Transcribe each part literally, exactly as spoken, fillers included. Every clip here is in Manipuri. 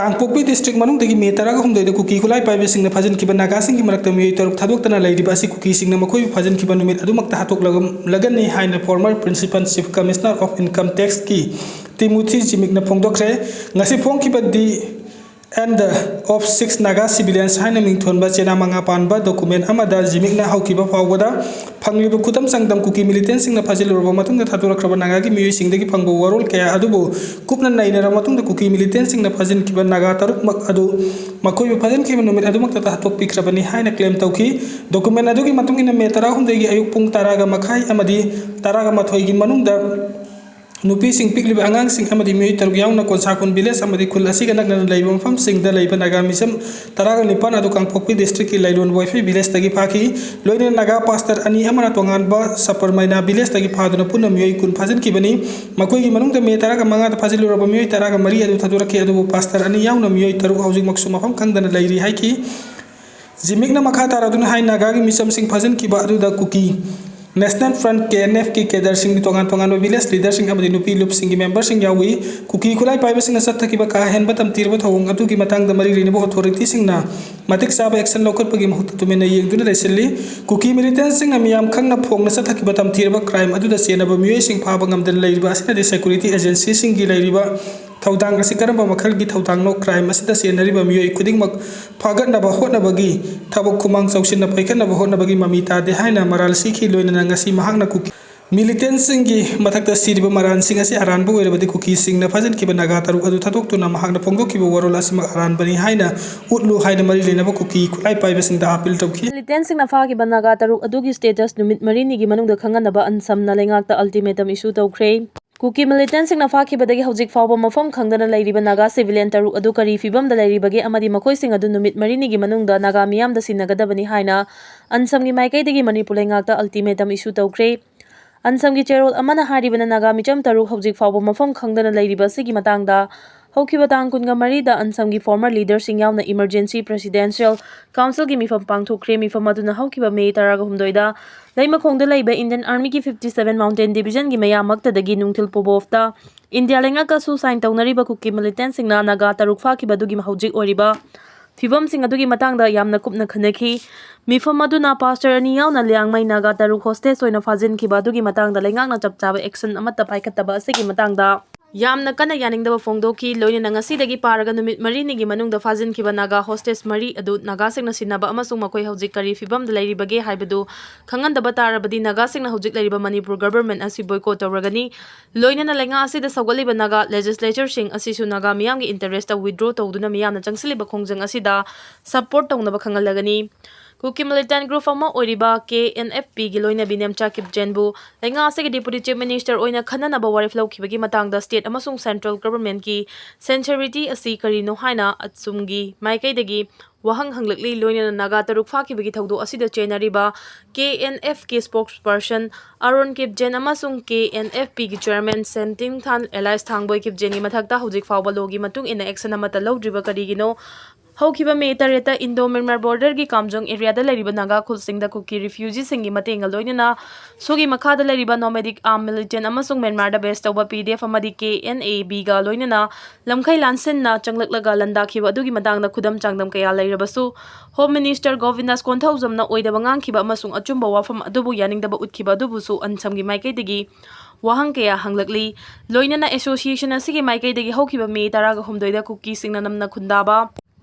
ꯀꯥꯡꯄꯣꯛꯄꯤ ꯗꯤꯁꯇ꯭ꯔꯤꯛ ꯃꯅꯨꯡꯗꯒꯤ ꯃꯦ ꯇꯔꯥꯒ ꯍꯨꯝꯗꯣꯏꯗ ꯀꯨꯀꯤ ꯈꯨꯠꯂꯥꯏ ꯄꯥꯏꯕꯁꯤꯡꯅ ꯐꯥꯖꯤꯟꯈꯤꯕ ꯅꯥꯒꯥꯁꯤꯡꯒꯤ ꯃꯔꯛꯇ ꯃꯤꯑꯣꯏ ꯇꯔꯨꯛ ꯊꯥꯗꯣꯛꯇꯅ ꯂꯩꯔꯤꯕ ꯑꯁꯤ ꯀꯨꯀꯤꯁꯤꯡꯅ ꯃꯈꯣꯏꯕꯨ ꯐꯥꯖꯤꯟꯈꯤꯕ ꯅꯨꯃꯤꯠ ꯑꯗꯨꯃꯛꯇ ꯍꯥꯠꯇꯣꯛꯂꯒꯅꯤ ꯍꯥꯏꯅ former principal chief commissioner of income tax ꯀꯤ ꯇꯤꯃꯨꯊꯤ ꯖꯤꯃꯤꯛꯅ ꯐꯣꯡꯗꯣꯛꯈ꯭ꯔꯦ꯫ ꯉꯁꯤ ꯐꯣꯡꯈꯤꯕ the end of six Naga civilians ꯍꯥꯏꯅ ꯃꯤꯡꯊꯣꯟꯕ ꯆꯦꯅꯥ ꯃꯉꯥ ꯄꯥꯟꯕ document ꯑꯃꯗ ꯖꯤꯃꯤꯛꯅ ꯍꯧꯈꯤꯕ ꯐꯥꯎꯕꯗ ꯐꯪꯂꯤꯕ ꯈꯨꯗꯝ ꯆꯥꯡꯗꯝ ꯀꯨꯀꯤ militantꯁꯤꯡꯅ ꯐꯥꯖꯤꯜꯂꯨꯔꯕ ꯃꯇꯨꯡꯗ ꯊꯥꯗꯣꯔꯛꯈ꯭ꯔꯕ ꯅꯥꯒꯥꯒꯤ ꯃꯤꯑꯣꯏꯁꯤꯡꯗꯒꯤ ꯐꯪꯕ ꯋꯥꯔꯣꯜ ꯀꯌꯥ ꯑꯗꯨꯕꯨ ꯀꯨꯞꯅ ꯅꯩꯅꯔꯕ ꯃꯇꯨꯡꯗ ꯀꯨꯀꯤ militantꯁꯤꯡꯅ ꯐꯥꯖꯤꯟꯈꯤꯕ ꯅꯥꯒꯥ ꯇꯔꯨꯛꯃꯛ ꯑꯗꯨ ꯃꯈꯣꯏꯕꯨ ꯐꯥꯖꯤꯟꯈꯤꯕ ꯅꯨꯃꯤꯠ ꯑꯗꯨꯃꯛꯇ ꯍꯥꯠꯇꯣꯛꯄꯤꯈ꯭ꯔꯕꯅꯤ ꯍꯥꯏꯅ claim ꯇꯧꯈꯤ꯫ Document ꯑꯗꯨꯒꯤ ꯃꯇꯨꯡ ꯏꯟꯅ ꯃꯦ ꯇꯔꯥꯍꯨꯝꯗꯣꯏꯒꯤ ꯑꯌꯨꯛ ꯄꯨꯡ ꯇꯔꯥꯒ ꯃꯈꯥꯏ ꯑꯃꯗꯤ ꯇꯔꯥꯒ ꯃꯥꯊꯣꯏꯒꯤ ꯃꯅꯨꯡꯗ ꯅꯨꯄꯤꯁꯤꯡ, ꯄꯤꯛꯂꯤꯕ ꯑꯉꯥꯡꯁꯤꯡ ꯑꯃꯗꯤ ꯃꯤꯑꯣꯏ ꯇꯔꯨꯛ ꯌꯥꯎꯅ ꯀꯣꯟꯁꯥꯈꯨꯟ village ꯑꯃꯗꯤ ꯈꯨꯜ ꯑꯁꯤꯒ ꯅꯛꯅꯅ ꯂꯩꯕ ꯃꯐꯝꯁꯤꯡꯗ ꯂꯩꯕ ꯅꯥꯒꯥ ꯃꯤꯆꯝ ꯇꯔꯥꯒ ꯅꯤꯄꯥꯟ ꯑꯗꯨ ꯀꯥꯡꯄꯣꯛꯄꯤ districtꯀꯤ ꯂꯥꯏꯂꯣꯟ ꯋꯥꯏꯐꯩ villageꯇꯒꯤ ꯐꯥꯈꯤ꯫ ꯂꯣꯏꯅꯅ ꯅꯥꯒꯥ pastor ꯑꯅꯤ ꯑꯃꯅ ꯇꯣꯉꯥꯟꯕ ꯁꯄꯔꯃꯩꯅꯥ villageꯇꯒꯤ ꯐꯥꯗꯨꯅ ꯄꯨꯟꯅ ꯃꯤꯑꯣꯏ ꯀꯨꯟ ꯐꯥꯖꯤꯟꯈꯤꯕꯅꯤ꯫ ꯃꯈꯣꯏꯒꯤ ꯃꯅꯨꯡꯗ ꯃꯦ ꯇꯔꯥꯒ ꯃꯉꯥꯗ ꯐꯥꯖꯤꯜꯂꯨꯔꯕ ꯃꯤꯑꯣꯏ ꯇꯔꯥꯒ ꯃꯔꯤ ꯑꯗꯨ ꯊꯥꯗꯣꯔꯛꯈꯤ, ꯑꯗꯨꯕꯨ pastor ꯑꯅꯤ ꯌꯥꯎꯅ ꯃꯤꯑꯣꯏ ꯇꯔꯨꯛ ꯍꯧꯖꯤꯛꯃꯛꯁꯨ ꯃꯐꯝ ꯈꯪꯗꯅ ꯂꯩꯔꯤ ꯍꯥꯏꯈꯤ꯫ ꯖꯤꯃꯤꯛꯅ ꯃꯈꯥ ꯇꯥꯔꯗꯨꯅ ꯍꯥꯏ, ꯅꯥꯒꯥꯒꯤ ꯃꯤꯆꯝꯁꯤꯡ ꯐꯥꯖꯤꯟꯈꯤꯕ ꯑꯗꯨꯗ ꯀꯨꯀꯤ National Front, KNFꯀꯤ cadreꯁꯤꯡꯒꯤ ꯇꯣꯉꯥꯟ ꯇꯣꯉꯥꯟꯕ village leaderꯁꯤꯡ ꯑꯃꯗꯤ ꯅꯨꯄꯤ ꯂꯨꯞꯁꯤꯡꯒꯤ memberꯁꯤꯡ ꯌꯥꯎꯏ꯫ ꯀꯨꯀꯤ ꯈꯨꯠꯂꯥꯏ ꯄꯥꯏꯕꯁꯤꯡꯅ ꯆꯠꯊꯈꯤꯕ ꯀꯥ ꯍꯦꯟꯕ ꯇꯝꯊꯤꯔꯕ ꯊꯧꯑꯣꯡ ꯑꯗꯨꯒꯤ ꯃꯇꯥꯡꯗ ꯃꯔꯤ ꯂꯩꯅꯕ authorityꯁꯤꯡꯅ ꯃꯇꯤꯛ ꯆꯥꯕ action ꯂꯧꯈꯠꯄꯒꯤ ꯃꯍꯨꯠꯇ ꯇꯨꯃꯤꯟꯅ ꯌꯦꯡꯗꯨꯅ ꯂꯩꯁꯤꯜꯂꯤ꯫ ꯀꯨꯀꯤ militantꯁꯤꯡꯅ ꯃꯤꯌꯥꯝ ꯈꯪꯅ ꯐꯣꯡꯅ ꯆꯠꯊꯈꯤꯕ ꯇꯝꯊꯤꯔꯕ crime ꯑꯗꯨꯗ ꯆꯦꯟꯅꯕ ꯃꯤꯑꯣꯏꯁꯤꯡ ꯐꯥꯕ ꯉꯝꯗꯅ ꯂꯩꯔꯤꯕ ꯑꯁꯤꯅꯗꯤ security agencyꯁꯤꯡꯒꯤ ꯂꯩꯔꯤꯕ ꯊꯧꯗꯥꯡ ꯑꯁꯤ ꯀꯔꯝꯕ ꯃꯈꯜꯒꯤ ꯊꯧꯗꯥꯡꯅꯣ? Crime ꯑꯁꯤꯗ ꯆꯦꯟꯅꯔꯤꯕ ꯃꯤꯑꯣꯏ ꯈꯨꯗꯤꯡꯃꯛ ꯐꯥꯒꯠꯅꯕ ꯍꯣꯠꯅꯕꯒꯤ ꯊꯕꯛ ꯈꯨꯃꯥꯡ ꯆꯥꯎꯁꯤꯟꯅ ꯄꯥꯏꯈꯠꯅꯕ ꯍꯣꯠꯅꯕꯒꯤ ꯃꯃꯤ ꯇꯥꯗꯦ ꯍꯥꯏꯅ ꯃꯔꯥꯜ ꯁꯤꯈꯤ꯫ ꯂꯣꯏꯅꯅ ꯉꯁꯤ ꯃꯍꯥꯛꯅ ꯀꯨꯀꯤ militantꯁꯤꯡꯒꯤ ꯃꯊꯛꯇ ꯁꯤꯔꯤꯕ ꯃꯔꯥꯜꯁꯤꯡ ꯑꯁꯤ ꯑꯔꯥꯟꯕ ꯑꯣꯏꯔꯕꯗꯤ ꯀꯨꯀꯤꯁꯤꯡꯅ ꯐꯥꯖꯤꯟꯈꯤꯕ ꯅꯥꯒꯥ ꯇꯔꯨꯛ ꯑꯗꯨ ꯊꯥꯗꯣꯛꯇꯨꯅ ꯃꯍꯥꯛꯅ ꯐꯣꯡꯗꯣꯛꯈꯤꯕ ꯋꯥꯔꯣꯜ ꯑꯁꯤꯃꯛ ꯑꯔꯥꯟꯕꯅꯤ ꯍꯥꯏꯅ ꯎꯠꯂꯨ ꯍꯥꯏꯅ ꯃꯔꯤ ꯂꯩꯅꯕ ꯀꯨꯀꯤ ꯈꯨꯠꯂꯥꯏ ꯄꯥꯏꯕꯁꯤꯡꯗ appeal ꯇꯧꯈꯤ꯫ Militantꯁꯤꯡꯅ ꯐꯥꯈꯤꯕ ꯅꯥꯒꯥ ꯇꯔꯨꯛ ꯑꯗꯨꯒꯤ status ꯅꯨꯃꯤꯠ ꯃꯔꯤꯅꯤꯒꯤ ꯃꯅꯨꯡꯗ ꯈꯪꯍꯟꯅꯕ ꯑꯟꯁꯝꯅ ꯂꯩꯉꯥꯛꯇ ultimatum issue ꯇꯧꯈ꯭ꯔꯦ꯫ ꯀꯨꯀꯤ militantꯁꯤꯡꯅ ꯐꯥꯈꯤꯕꯗꯒꯤ ꯍꯧꯖꯤꯛ ꯐꯥꯎꯕ ꯃꯐꯝ ꯈꯪꯗꯅ ꯂꯩꯔꯤꯕ ꯅꯥꯒꯥ civilian ꯇꯔꯨꯛ ꯑꯗꯨ ꯀꯔꯤ ꯐꯤꯕꯝꯗ ꯂꯩꯔꯤꯕꯒꯦ ꯑꯃꯗꯤ ꯃꯈꯣꯏꯁꯤꯡ ꯑꯗꯨ ꯅꯨꯃꯤꯠ ꯃꯔꯤꯅꯤꯒꯤ ꯃꯅꯨꯡꯗ ꯅꯥꯒꯥ ꯃꯤꯌꯥꯝꯗ ꯁꯤꯟꯅꯒꯗꯕꯅꯤ ꯍꯥꯏꯅ ꯑꯟꯁꯝꯒꯤ ꯃꯥꯏꯀꯩꯗꯒꯤ ꯃꯅꯤꯄꯨꯔ ꯂꯩꯉꯥꯛꯇ ultimatum issue ꯇꯧꯈ꯭ꯔꯦ꯫ ꯑꯟꯁꯝꯒꯤ ꯆꯦꯔꯣꯜ ꯑꯃꯅ ꯍꯥꯏꯔꯤꯕꯅ ꯅꯥꯒꯥ ꯃꯤꯆꯝ ꯇꯔꯨꯛ ꯍꯧꯖꯤꯛ ꯐꯥꯎꯕ ꯃꯐꯝ ꯈꯪꯗꯅ ꯂꯩꯔꯤꯕ ꯑꯁꯤꯒꯤ ꯃꯇꯥꯡꯗ ꯍꯧꯈꯤꯕ ꯇꯥꯡ ꯀꯨꯟꯒ ꯃꯔꯤꯗ ꯑꯟꯁꯝꯒꯤ former leaderꯁꯤꯡ ꯌꯥꯎꯅ emergency presidential councilꯒꯤ ꯃꯤꯐꯝ ꯄꯥꯡꯊꯣꯛꯈ꯭ꯔꯦ꯫ ꯃꯤꯐꯝ ꯑꯗꯨꯅ ꯍꯧꯈꯤꯕ May ꯇꯔꯥꯒ ꯍꯨꯝꯗꯣꯏꯗ ꯂꯩꯃꯈꯣꯡꯗ ꯂꯩꯕ Indian Armyꯒꯤ fifty seven Mountain Divisionꯒꯤ ꯃꯌꯥꯃꯛꯇꯗꯒꯤ ꯅꯨꯡꯊꯤꯜ ꯄꯨꯕ ꯑꯣꯐꯇ ꯏꯟꯗꯤꯌꯥ ꯂꯩꯉꯥꯛꯀ ꯁꯨ sign ꯇꯧꯅꯔꯤꯕ ꯀꯨꯀꯤ militantꯁꯤꯡꯅ ꯅꯥꯒꯥ ꯇꯔꯨꯛ ꯐꯥꯈꯤꯕ ꯑꯗꯨꯒꯤ ꯍꯧꯖꯤꯛ ꯑꯣꯏꯔꯤꯕ ꯐꯤꯕꯝꯁꯤꯡ ꯑꯗꯨꯒꯤ ꯃꯇꯥꯡꯗ ꯌꯥꯝꯅ ꯀꯨꯞꯅ ꯈꯟꯅꯈꯤ꯫ ꯃꯤꯐꯝ ꯑꯗꯨꯅ pastor ꯑꯅꯤ ꯌꯥꯎꯅ ꯂꯤꯌꯥꯡꯃꯩ ꯅꯥꯒꯥ ꯇꯔꯨꯛ hostage ꯑꯣꯏꯅ ꯐꯥꯖꯤꯟꯈꯤꯕ ꯑꯗꯨꯒꯤ ꯃꯇꯥꯡꯗ ꯂꯩꯉꯥꯛꯅ ꯆꯞ ꯆꯥꯕ action ꯑꯃꯠꯇ ꯄꯥꯏꯈꯠꯇꯕ ꯑꯁꯤꯒꯤ ꯃꯇꯥꯡꯗ ꯌꯥꯝꯅ ꯀꯟꯅ ꯌꯥꯅꯤꯡꯗꯕ ꯐꯣꯡꯗꯣꯛꯈꯤ꯫ ꯂꯣꯏꯅꯅ ꯉꯁꯤꯗꯒꯤ ꯄꯥꯔꯒ ꯅꯨꯃꯤꯠ ꯃꯔꯤꯅꯤꯒꯤ ꯃꯅꯨꯡꯗ ꯐꯥꯖꯤꯟꯈꯤꯕ ꯅꯥꯒꯥ hostage ꯃꯔꯤ ꯑꯗꯨ ꯅꯥꯒꯥꯁꯤꯡꯅ ꯁꯤꯟꯅꯕ ꯑꯃꯁꯨꯡ ꯃꯈꯣꯏ ꯍꯧꯖꯤꯛ ꯀꯔꯤ ꯐꯤꯕꯝꯗ ꯂꯩꯔꯤꯕꯒꯦ ꯍꯥꯏꯕꯗꯨ ꯈꯪꯍꯟꯗꯕ ꯇꯥꯔꯕꯗꯤ ꯅꯥꯒꯥꯁꯤꯡꯅ ꯍꯧꯖꯤꯛ ꯂꯩꯔꯤꯕ ꯃꯅꯤꯄꯨꯔ government ꯑꯁꯤ boycott ꯇꯧꯔꯒꯅꯤ꯫ ꯂꯣꯏꯅꯅ ꯂꯩꯉꯥꯛ ꯑꯁꯤꯗ ꯁꯧꯒꯠꯂꯤꯕ ꯅꯥꯒꯥ legislatureꯁꯤꯡ ꯑꯁꯤꯁꯨ ꯅꯥꯒꯥ ꯃꯤꯌꯥꯝꯒꯤ interest withdraw ꯇꯧꯗꯨꯅ ꯃꯤꯌꯥꯝꯅ ꯆꯪꯁꯤꯜꯂꯤꯕ ꯈꯣꯡꯖꯪ ꯑꯁꯤꯗ support ꯇꯧꯅꯕ ꯈꯪꯍꯜꯂꯒꯅꯤ꯫ ꯀꯨꯀꯤ militant group ꯑꯃ ꯑꯣꯏꯔꯤꯕ KNFPꯒꯤ ꯂꯣꯏꯅꯕꯤ ꯅꯦꯝꯆꯥ ꯀꯤꯞꯖꯦꯟꯕꯨ ꯂꯩꯉꯥꯛ ꯑꯁꯤꯒꯤ Deputy Chief Minister ꯑꯣꯏꯅ ꯈꯟꯅꯅꯕ ꯋꯥꯔꯦꯞ ꯂꯧꯈꯤꯕꯒꯤ ꯃꯇꯥꯡꯗ state ꯑꯃꯁꯨꯡ central governmentꯀꯤ sincerity ꯑꯁꯤ ꯀꯔꯤꯅꯣ ꯍꯥꯏꯅ ꯑꯁꯨꯝꯒꯤ ꯃꯥꯏꯀꯩꯗꯒꯤ ꯋꯥꯍꯪ ꯍꯪꯂꯛꯂꯤ꯫ ꯂꯣꯏꯅꯅ ꯅꯥꯒꯥ ꯇꯔꯨꯛ ꯐꯥꯈꯤꯕꯒꯤ ꯊꯧꯗꯣꯛ ꯑꯁꯤꯗ ꯆꯦꯟꯅꯔꯤꯕ KNFꯀꯤ spokesperson ꯑꯔꯨꯟ ꯀꯤꯞꯖꯦꯟ ꯑꯃꯁꯨꯡ KNFPꯒꯤ chairman ꯁꯦꯟꯇꯤꯡꯊꯥꯟ alias ꯊꯥꯡꯕꯣꯏ ꯀꯤꯞꯖꯦꯟꯒꯤ ꯃꯊꯛꯇ ꯍꯧꯖꯤꯛ ꯐꯥꯎꯕ lawꯒꯤ ꯃꯇꯨꯡ ꯏꯟꯅ action ꯑꯃꯠꯇ ꯂꯧꯗ꯭ꯔꯤꯕ ꯀꯔꯤꯒꯤꯅꯣ? ꯍꯧꯈꯤꯕ May ꯇꯔꯦꯠꯇ Indo Myanmar borderꯒꯤ ꯀꯥꯝꯖꯣꯡ areaꯗ ꯂꯩꯔꯤꯕ ꯅꯥꯒꯥ ꯈꯨꯜꯁꯤꯡꯗ ꯀꯨꯀꯤ refugeeꯁꯤꯡꯒꯤ ꯃꯇꯦꯡꯒ ꯂꯣꯏꯅꯅ ꯁꯨꯒꯤ ꯃꯈꯥꯗ ꯂꯩꯔꯤꯕ nomadic armed militant ꯑꯃꯁꯨꯡ ꯃ꯭ꯌꯥꯟꯃꯥꯔꯗ base ꯇꯧꯕ PDFꯑꯃꯗꯤ KNABꯒ ꯂꯣꯏꯅꯅ ꯂꯝꯈꯩ ꯂꯥꯟꯁꯤꯟꯅ ꯆꯪꯂꯛꯂꯒ ꯂꯥꯟꯗꯥꯈꯤꯕ ꯑꯗꯨꯒꯤ ꯃꯇꯥꯡꯗ ꯈꯨꯗꯝ ꯆꯥꯡꯗꯝ ꯀꯌꯥ ꯂꯩꯔꯕꯁꯨ, Home Minister ꯒꯣꯕꯤꯟꯗꯥꯁ ꯀꯣꯟꯊꯧꯖꯝꯅ ꯑꯣꯏꯗꯕ ꯉꯥꯡꯈꯤꯕ ꯑꯃꯁꯨꯡ ꯑꯆꯨꯝꯕ ꯋꯥꯐꯝ ꯑꯗꯨꯕꯨ ꯌꯥꯅꯤꯡꯗꯕ ꯎꯠꯈꯤꯕ ꯑꯗꯨꯕꯨꯁꯨ ꯑꯟꯁꯝꯒꯤ ꯃꯥꯏꯀꯩꯗꯒꯤ ꯋꯥꯍꯪ ꯀꯌꯥ ꯍꯪꯂꯛꯂꯤ꯫ ꯂꯣꯏꯅꯅ association ꯑꯁꯤꯒꯤ ꯃꯥꯏꯀꯩꯗꯒꯤ ꯍꯧꯈꯤꯕ May ꯇꯔꯥꯒ ꯍꯨꯝꯗꯣꯏꯗ ꯀꯨꯀꯤꯁꯤꯡꯅ ꯅꯝꯅ ꯈꯨꯟꯗꯥꯕ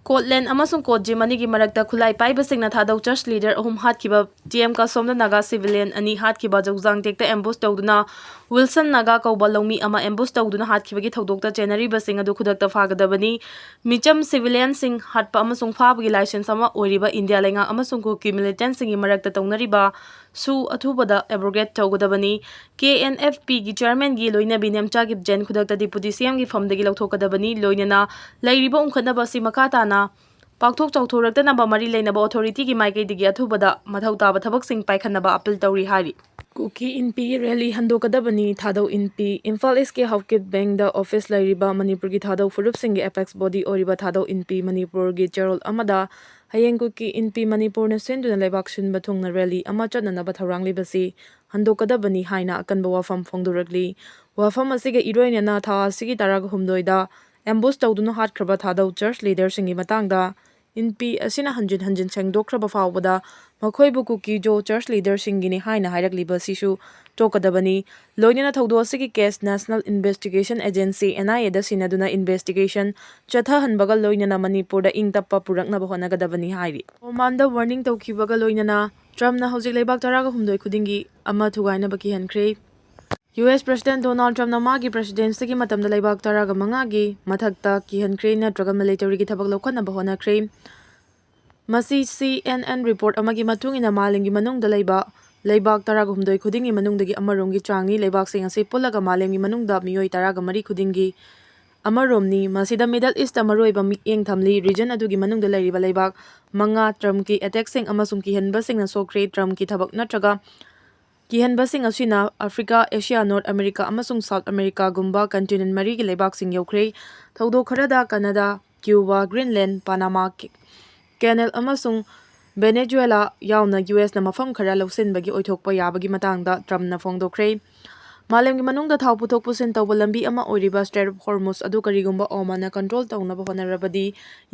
ꯀꯣꯠꯂꯦꯟ ꯑꯃꯁꯨꯡ ꯀꯣꯠꯖꯤꯝ ꯑꯅꯤꯒꯤ ꯃꯔꯛꯇ ꯈꯨꯠꯂꯥꯏ ꯄꯥꯏꯕꯁꯤꯡꯅ ꯊꯥꯗꯧ church leader ꯑꯍꯨꯝ ꯍꯥꯠꯈꯤꯕ, ꯇꯤ ꯑꯦꯝ ꯀꯥꯁꯣꯝꯗ ꯅꯥꯒꯥ civilian ꯑꯅꯤ ꯍꯥꯠꯈꯤꯕ, ꯖꯧꯖꯥꯡ ꯇꯦꯛꯇ ambush ꯇꯧꯗꯨꯅ ꯋꯤꯜꯁꯟ ꯅꯥꯒꯥ ꯀꯧꯕ ꯂꯧꯃꯤ ꯑꯃ ambush ꯇꯧꯗꯨꯅ ꯍꯥꯠꯈꯤꯕꯒꯤ ꯊꯧꯗꯣꯛꯇ ꯆꯦꯟꯅꯔꯤꯕꯁꯤꯡ ꯑꯗꯨ ꯈꯨꯗꯛꯇ ꯐꯥꯒꯗꯕꯅꯤ꯫ ꯃꯤꯆꯝ civilianꯁꯤꯡ ꯍꯥꯠꯄ ꯑꯃꯁꯨꯡ ꯐꯥꯕꯒꯤ license ꯑꯃ ꯑꯣꯏꯔꯤꯕ ꯏꯟꯗꯤꯌꯥ ꯂꯩꯉꯥꯛ ꯑꯃꯁꯨꯡ ꯀꯨꯀꯤ militantꯁꯤꯡꯒꯤ ꯃꯔꯛꯇ ꯇꯧꯅꯔꯤꯕ ꯁꯨ ꯑꯊꯨꯕꯗ abrogate ꯇꯧꯒꯗꯕꯅꯤ꯫ KNFPꯒꯤ chairmanꯒꯤ ꯂꯣꯏꯅꯕꯤ ꯅꯦꯝꯆꯥ ꯀꯤꯞꯖꯦꯟ ꯈꯨꯗꯛꯇ Deputy CMꯒꯤ ꯐꯝꯗꯒꯤ ꯂꯧꯊꯣꯛꯀꯗꯕꯅꯤ꯫ ꯂꯣꯏꯅꯅ ꯂꯩꯔꯤꯕ ꯎꯪꯈꯠꯅꯕ ꯑꯁꯤ ꯃꯈꯥ ꯇꯥꯅ ꯄꯥꯛꯊꯣꯛ ꯆꯥꯎꯊꯣꯔꯛꯇꯅꯕ ꯃꯔꯤ ꯂꯩꯅꯕ authorityꯒꯤ ꯃꯥꯏꯀꯩꯗꯒꯤ ꯑꯊꯨꯕꯗ ꯃꯊꯧ ꯇꯥꯕ ꯊꯕꯛꯁꯤꯡ ꯄꯥꯏꯈꯠꯅꯕ appeal ꯇꯧꯔꯤ ꯍꯥꯏꯔꯤ꯫ ꯀꯨꯀꯤ ꯏꯟꯄꯤꯒꯤ ꯔꯦꯂꯤ ꯍꯟꯗꯣꯛꯀꯗꯕꯅꯤ꯫ ꯊꯥꯗꯧ ꯏꯟꯄꯤ꯫ ꯏꯝꯐꯥꯜ ꯏꯁꯀꯤ ꯍꯥꯎꯀꯤꯞ ꯕꯦꯡꯗ ꯑꯣꯐꯤꯁ ꯂꯩꯔꯤꯕ ꯃꯅꯤꯄꯨꯔꯒꯤ ꯊꯥꯗꯧ ꯐꯨꯔꯨꯞꯁꯤꯡꯒꯤ ꯑꯦꯄꯦꯛꯁ ꯕꯣꯗꯤ ꯑꯣꯏꯔꯤꯕ ꯊꯥꯗꯧ ꯏꯟꯄꯤ ꯃꯅꯤꯄꯨꯔꯒꯤ ꯆꯦꯔꯣꯜ ꯑꯃꯗ ꯍꯌꯦꯡ ꯀꯨꯀꯤ ꯏꯟꯄꯤ ꯃꯅꯤꯄꯨꯔꯅ ꯁꯤꯟꯗꯨꯅ ꯂꯩꯕꯥꯛ ꯁꯤꯟꯕ ꯊꯨꯡꯅ ꯔꯦꯂꯤ ꯑꯃ ꯆꯠꯅꯅꯕ ꯊꯧꯔꯥꯡꯂꯤꯕꯁꯤ ꯍꯟꯗꯣꯛꯀꯗꯕꯅꯤ ꯍꯥꯏꯅ ꯑꯀꯟꯕ ꯋꯥꯐꯝ ꯐꯣꯡꯗꯣꯔꯛꯂꯤ꯫ ꯋꯥꯐꯝ ꯑꯁꯤꯒ ꯏꯔꯣꯏꯅꯅ ꯊꯥ ꯑꯁꯤꯒꯤ ꯇꯔꯥꯒ ꯍꯨꯝꯗꯣꯏꯗ ꯑꯦꯝꯕꯨꯁ ꯇꯧꯗꯨꯅ ꯍꯥꯠꯈ꯭ꯔꯕ ꯊꯥꯗꯧ ꯆꯔꯆ ꯂꯤꯗꯔꯁꯤꯡꯒꯤ ꯃꯇꯥꯡꯗ ꯏꯟꯄꯤ ꯑꯁꯤꯅ ꯍꯟꯖꯤꯟ ꯍꯟꯖꯤꯟ ꯁꯦꯡꯗꯣꯛꯈ꯭ꯔꯕ ꯐꯥꯎꯕꯗ ꯃꯈꯣꯏꯕꯨ ꯀꯨꯀꯤ ꯖꯣ ꯆꯔꯆ ꯂꯤꯗꯔꯁꯤꯡꯒꯤꯅꯤ ꯍꯥꯏꯅ ꯍꯥꯏꯔꯛꯂꯤꯕ ꯑꯁꯤꯁꯨ ꯇꯣꯛꯀꯗꯕꯅꯤ꯫ ꯂꯣꯏꯅꯅ ꯊꯧꯗꯣꯛ ꯑꯁꯤꯒꯤ case national investigation agency, NIA, ꯗ ꯁꯤꯟꯅꯗꯨꯅ ꯏꯟꯚꯦꯁꯇꯤꯒꯦꯁꯟ ꯆꯠꯊꯍꯟꯕꯒ ꯂꯣꯏꯅꯅ ꯃꯅꯤꯄꯨꯔꯗ ꯏꯪ ꯇꯞꯄ ꯄꯨꯔꯛꯅꯕ ꯍꯣꯠꯅꯒꯗꯕꯅꯤ ꯍꯥꯏꯔꯤ꯫ ꯑꯣꯃꯥꯟꯗ ꯋꯥꯔꯅꯤꯡ ꯇꯧꯈꯤꯕꯒ ꯂꯣꯏꯅꯅ ꯇ꯭ꯔꯝꯞꯅ ꯍꯧꯖꯤꯛ ꯂꯩꯕꯥꯛ ꯇꯔꯥꯒ ꯍꯨꯝꯗꯣꯏ ꯈꯨꯗꯤꯡꯒꯤ ꯑꯃ ꯊꯨꯒꯥꯏꯅꯕ ꯀꯤꯍꯟꯈ꯭ꯔꯦ꯫ ꯌꯨ ꯑꯦꯁ ꯄ꯭ꯔꯦꯁꯤꯗꯦꯟꯠ ꯗꯣꯅꯥꯜꯗ ꯇ꯭ꯔꯝꯞꯅ ꯃꯥꯒꯤ ꯄ꯭ꯔꯦꯁꯤꯗꯦꯟꯁꯤꯒꯤ ꯃꯇꯝꯗ ꯂꯩꯕꯥꯛ ꯇꯔꯥꯒ ꯃꯉꯥꯒꯤ ꯃꯊꯛꯇ ꯀꯤꯍꯟꯈ꯭ꯔꯦ ꯅꯠꯇ꯭ꯔꯒ ꯃꯤꯂꯤꯇꯔꯤꯒꯤ ꯊꯕꯛ ꯂꯧꯈꯠꯅꯕ ꯍꯣꯠꯅꯈ꯭ꯔꯦ꯫ ꯃꯁꯤ ꯁꯤ ꯑꯦꯟ ꯑꯦꯟ ꯔꯤꯄꯣꯔꯠ ꯑꯃꯒꯤ ꯃꯇꯨꯡ ꯏꯟꯅ ꯃꯥꯂꯦꯝꯒꯤ ꯃꯅꯨꯡꯗ ꯂꯩꯕ ꯂꯩꯕꯥꯛ ꯇꯔꯥꯒ ꯍꯨꯝꯗꯣꯏ ꯈꯨꯗꯤꯡꯒꯤ ꯃꯅꯨꯡꯗꯒꯤ ꯑꯃꯔꯣꯝꯒꯤ ꯆꯥꯡꯅꯤ꯫ ꯂꯩꯕꯥꯛꯁꯤꯡ ꯑꯁꯤ ꯄꯨꯜꯂꯒ ꯃꯥꯂꯦꯝꯒꯤ ꯃꯅꯨꯡꯗ ꯃꯤꯑꯣꯏ ꯇꯔꯥꯒ ꯃꯔꯤ ꯈꯨꯗꯤꯡꯒꯤ ꯑꯃꯔꯣꯝꯅꯤ꯫ ꯃꯁꯤꯗ ꯃꯤꯗꯜ ꯏꯁꯇ ꯃꯔꯨꯑꯣꯏꯕ ꯃꯤꯠꯌꯦꯡ ꯊꯝꯂꯤ꯫ ꯔꯤꯖꯟ ꯑꯗꯨꯒꯤ ꯃꯅꯨꯡꯗ ꯂꯩꯔꯤꯕ ꯂꯩꯕꯥꯛ ꯃꯉꯥ ꯇ꯭ꯔꯝꯞꯀꯤ ꯑꯦꯇꯦꯛꯁꯤꯡ ꯑꯃꯁꯨꯡ ꯀꯤꯍꯟꯕꯁꯤꯡꯅ ꯁꯣꯛꯈ꯭ꯔꯦ꯫ ꯇ꯭ꯔꯝꯞꯀꯤ ꯊꯕꯛ ꯅꯠꯇ꯭ꯔꯒ ꯀꯤꯍꯟꯕꯁꯤꯡ ꯑꯁꯤꯅ ꯑꯐ꯭ꯔꯤꯀꯥ, ꯑꯦꯁꯤꯌꯥ, ꯅꯣꯔꯠ ꯑꯃꯦꯔꯤꯀꯥ ꯑꯃꯁꯨꯡ ꯁꯥꯎꯠ ꯑꯃꯦꯔꯤꯀꯥꯒꯨꯝꯕ ꯀꯟꯇꯤꯅꯦꯟꯠ ꯃꯔꯤꯒꯤ ꯂꯩꯕꯥꯛꯁꯤꯡ ꯌꯧꯈ꯭ꯔꯦ꯫ ꯊꯧꯗꯣꯛ ꯈꯔꯗ ꯀꯅꯥꯗꯥ, ꯀ꯭ꯌꯨꯕꯥ, ꯒ꯭ꯔꯤꯟꯂꯦꯟ, ꯄꯥꯅꯥꯃꯥ ꯀꯦ-, ꯀꯦꯅꯦꯜ ꯑꯃꯁꯨꯡ ꯚꯦꯅꯦꯖꯨꯋꯦꯂꯥ ꯌꯥꯎꯅ ꯌꯨ ꯑꯦꯁꯅ ꯃꯐꯝ ꯈꯔ ꯂꯧꯁꯤꯟꯕꯒꯤ ꯑꯣꯏꯊꯣꯛꯄ ꯌꯥꯕꯒꯤ ꯃꯇꯥꯡꯗ ꯇ꯭ꯔꯝꯞꯅ ꯐꯣꯡꯗꯣꯛꯈ꯭ꯔꯦ꯫ ꯃꯥꯂꯦꯝꯒꯤ ꯃꯅꯨꯡꯗ ꯊꯥꯎ ꯄꯨꯊꯣꯛ ꯄꯨꯁꯤꯟ ꯇꯧꯕ ꯂꯝꯕꯤ ꯑꯃ ꯑꯣꯏꯔꯤꯕ ꯁ꯭ꯇ꯭ꯔꯦꯠ ꯑꯣꯐ ꯍꯣꯔꯃꯨꯖ ꯑꯗꯨ ꯀꯔꯤꯒꯨꯝꯕ ꯑꯣꯃꯥꯟꯅ ꯀꯟꯇ꯭ꯔꯣꯜ ꯇꯧꯅꯕ ꯍꯣꯠꯅꯔꯕꯗꯤ,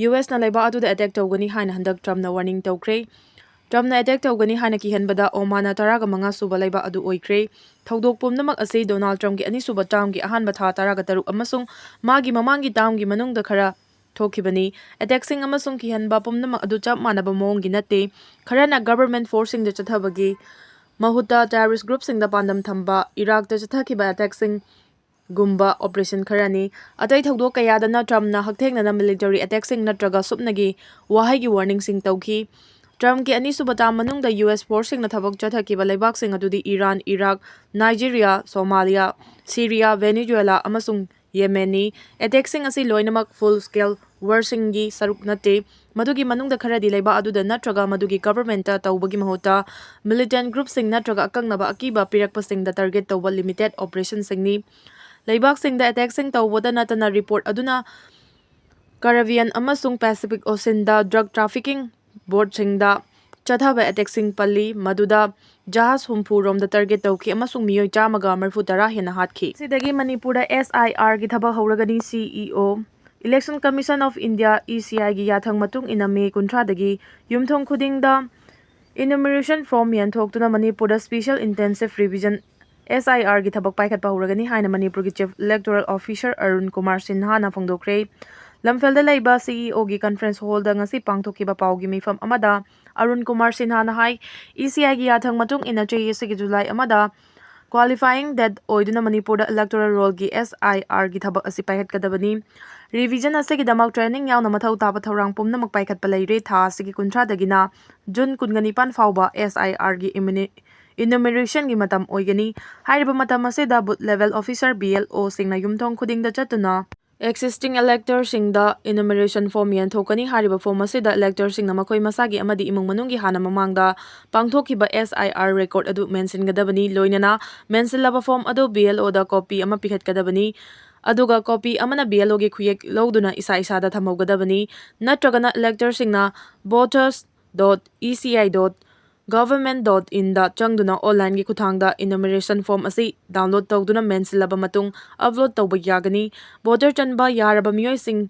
ꯌꯨ ꯑꯦꯁꯅ ꯂꯩꯕꯥꯛ ꯑꯗꯨꯗ ꯑꯦꯇꯦꯛ ꯇꯧꯒꯅꯤ ꯍꯥꯏꯅ ꯍꯟꯗꯛ ꯇ꯭ꯔꯝꯞꯅ ꯋꯥꯔꯅꯤꯡ ꯇꯧꯈ꯭ꯔꯦ꯫ ꯇ꯭ꯔꯝꯞꯅ ꯑꯦꯇꯦꯛ ꯇꯧꯒꯅꯤ ꯍꯥꯏꯅ ꯀꯤꯍꯟꯕꯗ ꯑꯣꯃꯥꯟꯅ ꯇꯔꯥꯒ ꯃꯉꯥ ꯁꯨꯕ ꯂꯩꯕꯥꯛ ꯑꯗꯨ ꯑꯣꯏꯈ꯭ꯔꯦ꯫ ꯊꯧꯗꯣꯛ ꯄꯨꯝꯅꯃꯛ ꯑꯁꯤ ꯗꯣꯅꯥꯜꯗ ꯇ꯭ꯔꯝꯞꯀꯤ ꯑꯅꯤꯁꯨꯕ ꯇꯥꯔꯝꯒꯤ ꯑꯍꯥꯟꯕ ꯊꯥ ꯇꯔꯥꯒ ꯇꯔꯨꯛ ꯑꯃꯁꯨꯡ ꯃꯥꯒꯤ ꯃꯃꯥꯡꯒꯤ ꯇꯥꯔꯝꯒꯤ ꯃꯅꯨꯡꯗ ꯈꯔ ꯊꯣꯛꯈꯤꯕꯅꯤ꯫ ꯑꯦꯇꯦꯛꯁꯤꯡ ꯑꯃꯁꯨꯡ ꯀꯤꯍꯟꯕ ꯄꯨꯝꯅꯃꯛ ꯑꯗꯨ ꯆꯞ ꯃꯥꯟꯅꯕ ꯃꯑꯣꯡꯒꯤ ꯅꯠꯇꯦ꯫ ꯈꯔꯅ ꯒꯚꯔꯟꯃꯦꯟꯠ ꯐꯣꯔꯁꯁꯤꯡꯗ ꯆꯠꯊꯕꯒꯤ ꯃꯍꯨꯠꯇ ꯇꯦꯔꯣꯔꯤꯁ꯭ꯠ ꯒ꯭ꯔꯨꯞꯁꯤꯡꯗ ꯄꯥꯟꯗꯝ ꯊꯝꯕ ꯏꯔꯥꯛꯇ ꯆꯠꯊꯈꯤꯕ ꯑꯦꯇꯦꯛꯁꯤꯡ ꯒꯨꯝꯕ ꯑꯣꯄꯔꯦꯁꯟ ꯈꯔꯅꯤ꯫ ꯑꯇꯩ ꯊꯧꯗꯣꯛ ꯀꯌꯥꯗꯅ ꯇ꯭ꯔꯝꯞꯅ ꯍꯛꯊꯦꯡꯅꯅ ꯃꯤꯂꯤꯇꯔꯤ ꯑꯦꯇꯦꯛꯁꯤꯡ ꯅꯠꯇ꯭ꯔꯒ ꯁꯨꯞꯅꯒꯤ ꯋꯥꯍꯩꯒꯤ ꯋꯥꯔꯅꯤꯡꯁꯤꯡ ꯇꯧꯈꯤ꯫ ꯇ꯭ꯔꯝꯞꯀꯤ ꯑꯅꯤꯁꯨꯕ ꯇꯥꯔꯝ ꯃꯅꯨꯡꯗ ꯌꯨ ꯑꯦꯁ ꯐꯣꯔꯁꯁꯤꯡꯅ ꯊꯕꯛ ꯆꯠꯊꯈꯤꯕ ꯂꯩꯕꯥꯛꯁꯤꯡ ꯑꯗꯨꯗꯤ ꯏꯔꯥꯟ, ꯏꯔꯥꯛ, ꯅꯥꯏꯖꯦꯔꯤꯌꯥ, ꯁꯣꯃꯥꯂꯤꯌꯥ, ꯁꯤꯔꯤꯌꯥ, ꯚꯦꯅꯦꯖꯨꯋꯦꯂꯥ ꯑꯃꯁꯨꯡ ꯌꯦꯃꯦꯟꯅꯤ꯫ ꯑꯦꯇꯦꯛꯁꯤꯡ ꯑꯁꯤ ꯂꯣꯏꯅꯃꯛ ꯐꯨꯜ ꯁ꯭ꯀꯦꯜ ꯋꯥꯔꯁꯤꯡꯒꯤ ꯁꯔꯨꯛ ꯅꯠꯇꯦ꯫ ꯃꯗꯨꯒꯤ ꯃꯅꯨꯡꯗ ꯈꯔꯗꯤ ꯂꯩꯕꯥꯛ ꯑꯗꯨꯗ ꯅꯠꯇ꯭ꯔꯒ ꯃꯗꯨꯒꯤ ꯒꯚꯔꯟꯃꯦꯟꯠꯇ ꯇꯧꯕꯒꯤ ꯃꯍꯨꯠꯇ ꯃꯤꯂꯤꯇꯦꯟꯠ ꯒ꯭ꯔꯨꯞꯁꯤꯡ ꯅꯠꯇ꯭ꯔꯒ ꯑꯀꯛꯅꯕ ꯑꯀꯤꯕ ꯄꯤꯔꯛꯄꯁꯤꯡꯗ ꯇꯥꯔꯒꯦꯠ ꯇꯧꯕ ꯂꯤꯃꯤꯇꯦꯗ ꯑꯣꯄꯔꯦꯁꯟꯁꯤꯡꯅꯤ꯫ ꯂꯩꯕꯥꯛꯁꯤꯡꯗ ꯑꯦꯇꯦꯛꯁꯤꯡ ꯇꯧꯕꯗ ꯅꯠꯇꯅ ꯔꯤꯄꯣꯔꯠ ꯑꯗꯨꯅ ꯀꯔꯤꯕꯤꯌꯟ ꯑꯃꯁꯨꯡ ꯄꯦꯁꯤꯐꯤꯛ ꯑꯣꯁꯤꯟꯗ ꯗ꯭ꯔꯒ ꯇ꯭ꯔꯥꯐꯤꯀꯤꯡ ꯕꯣꯠꯁꯤꯡꯗ ꯆꯠꯊꯕ ꯑꯦꯇꯦꯛꯁꯤꯡ ꯄꯜꯂꯤ, ꯃꯗꯨꯗ ꯖꯍꯥꯖ ꯍꯨꯝꯐꯨ ꯔꯣꯝꯗ ꯇꯥꯔꯒꯦꯠ ꯇꯧꯈꯤ ꯑꯃꯁꯨꯡ ꯃꯤꯑꯣꯏ ꯆꯥꯝꯃꯒ ꯃꯔꯤꯐꯨ ꯇꯔꯥ ꯍꯦꯟꯅ ꯍꯥꯠꯈꯤ꯫ ꯁꯤꯗꯒꯤ ꯃꯅꯤꯄꯨꯔꯗ ꯑꯦꯁ ꯑꯥꯏ ꯑꯥꯔꯒꯤ ꯊꯕꯛ ꯍꯧꯔꯒꯅꯤ꯫ ꯁꯤ ꯏ ꯑꯣ, Election Commission of India, E ꯁꯤ ꯑꯥꯏꯒꯤ ꯌꯥꯊꯪ ꯃꯇꯨꯡ ꯏꯟꯅ ꯃꯦ ꯀꯨꯟꯊ꯭ꯔꯥꯗꯒꯤ ꯌꯨꯝꯊꯣꯡ ꯈꯨꯗꯤꯡꯗ ꯏꯅꯨꯃꯔꯦꯁꯟ ꯐꯣꯔꯝ ꯌꯦꯟꯊꯣꯛꯇꯨꯅ ꯃꯅꯤꯄꯨꯔꯗ ꯁ꯭ꯄꯦꯁꯤꯌꯦꯜ ꯏꯟꯇꯦꯟꯁꯤꯚ ꯔꯤꯚꯤꯖꯟ, ꯑꯦꯁ ꯑꯥꯏ ꯑꯥꯔꯒꯤ ꯊꯕꯛ ꯄꯥꯏꯈꯠꯄ ꯍꯧꯔꯒꯅꯤ ꯍꯥꯏꯅ ꯃꯅꯤꯄꯨꯔꯒꯤ chief electoral officer Arun Kumar ꯁꯤꯟꯍꯥꯅ ꯐꯣꯡꯗꯣꯛꯈ꯭ꯔꯦ꯫ ꯂꯝꯐꯦꯜꯗ ꯂꯩꯕ ꯁꯤ ꯏ ꯑꯣꯒꯤ ꯀꯟꯐꯔꯦꯟꯁ ꯍꯣꯜꯗ ꯉꯁꯤ ꯄꯥꯡꯊꯣꯛꯈꯤꯕ ꯄꯥꯎꯒꯤ ꯃꯤꯐꯝ ꯑꯃꯗ ꯑꯔꯨꯟ ꯀꯨꯃꯥꯔ ꯁꯤꯟꯍꯥꯅ ꯍꯥꯏ, ꯏ ꯁꯤ ꯑꯥꯏꯒꯤ ꯌꯥꯊꯪ ꯃꯇꯨꯡ ꯏꯟꯅ ꯆꯍꯤ ꯑꯁꯤꯒꯤ ꯖꯨꯂꯥꯏ ꯑꯃꯗ ꯀ꯭ꯋꯥꯂꯤꯐꯥꯏꯌꯤꯡ ꯗꯦꯠ ꯑꯣꯏꯗꯨꯅ ꯃꯅꯤꯄꯨꯔꯗ ꯏꯂꯦꯛꯇꯣꯔꯦꯜ ꯔꯣꯜꯒꯤ ꯑꯦꯁ ꯑꯥꯏ ꯑꯥꯔꯒꯤ ꯊꯕꯛ ꯑꯁꯤ ꯄꯥꯏꯈꯠꯀꯗꯕꯅꯤ꯫ ꯔꯤꯚꯤꯖꯟ ꯑꯁꯤꯒꯤꯗꯃꯛ ꯇ꯭ꯔꯦꯅꯤꯡ ꯌꯥꯎꯅ ꯃꯊꯧ ꯇꯥꯕ ꯊꯧꯔꯥꯡ ꯄꯨꯝꯅꯃꯛ ꯄꯥꯏꯈꯠꯄ ꯂꯩꯔꯦ꯫ ꯊꯥ ꯑꯁꯤꯒꯤ ꯀꯨꯟꯊ꯭ꯔꯥꯗꯒꯤꯅ ꯖꯨꯟ ꯀꯨꯟꯒ ꯅꯤꯄꯥꯟ ꯐꯥꯎꯕ ꯑꯦꯁ ꯑꯥꯏ ꯑꯥꯔꯒꯤ ꯏꯃꯤꯅꯤ-, ꯏꯅꯨꯃꯔꯦꯁꯟꯒꯤ ꯃꯇꯝ ꯑꯣꯏꯒꯅꯤ꯫ ꯍꯥꯏꯔꯤꯕ ꯃꯇꯝ ꯑꯁꯤꯗ booth level officer, B L ꯑꯣꯁꯤꯡꯅ ꯌꯨꯝꯊꯣꯡ ꯈꯨꯗꯤꯡꯗ ꯆꯠꯇꯨꯅ ꯑꯦꯛꯖꯤꯁꯇꯤꯡ ꯏꯂꯦꯛꯇꯔꯁꯤꯡꯗ ꯏꯅꯨꯃꯔꯦꯁꯟ ꯐꯣꯔꯝ ꯌꯦꯟꯊꯣꯛꯀꯅꯤ꯫ ꯍꯥꯏꯔꯤꯕ ꯐꯣꯔꯝ ꯑꯁꯤꯗ ꯏꯂꯦꯛꯇꯔꯁꯤꯡꯅ ꯃꯈꯣꯏ ꯃꯁꯥꯒꯤ ꯑꯃꯗꯤ ꯏꯃꯨꯡ ꯃꯅꯨꯡꯒꯤ ꯍꯥꯟꯅ ꯃꯃꯥꯡꯗ ꯄꯥꯡꯊꯣꯛꯈꯤꯕ ꯑꯦꯁ ꯑꯥꯏ ꯑꯥꯔ ꯔꯦꯀꯣꯔꯗ ꯑꯗꯨ ꯃꯦꯟꯁꯤꯟꯒꯗꯕꯅꯤ꯫ ꯂꯣꯏꯅꯅ ꯃꯦꯟꯁꯤꯜꯂꯕ ꯐꯣꯔꯝ ꯑꯗꯨ ꯕꯤ ꯑꯦꯜ ꯑꯣꯗ ꯀꯣꯄꯤ ꯑꯃ ꯄꯤꯈꯠꯀꯗꯕꯅꯤ꯫ ꯑꯗꯨꯒ ꯀꯣꯄꯤ ꯑꯃꯅ ꯕꯤ ꯑꯦꯜ ꯑꯣꯒꯤ ꯈꯨꯌꯦꯛ ꯂꯧꯗꯨꯅ ꯏꯁꯥ ꯏꯁꯥꯗ ꯊꯝꯍꯧꯒꯗꯕꯅꯤ꯫ ꯅꯠꯇ꯭ꯔꯒꯅ ꯏꯂꯦꯛꯇꯔꯁꯤꯡꯅ voters dot E C I dot government dot in ꯗ ꯆꯪꯗꯨꯅ ꯑꯣꯟꯂꯥꯏꯟꯒꯤ ꯈꯨꯠꯊꯥꯡꯗ ꯏꯅꯨꯃꯔꯦꯁꯟ ꯐꯣꯔꯝ ꯑꯁꯤ ꯗꯥꯎꯟꯂꯣꯗ ꯇꯧꯗꯨꯅ ꯃꯦꯟꯁꯤꯜꯂꯕ ꯃꯇꯨꯡ ꯑꯞꯂꯣꯗ ꯇꯧꯕ ꯌꯥꯒꯅꯤ꯫ ꯚꯣꯇꯔ ꯆꯟꯕ ꯌꯥꯔꯕ ꯃꯤꯑꯣꯏꯁꯤꯡ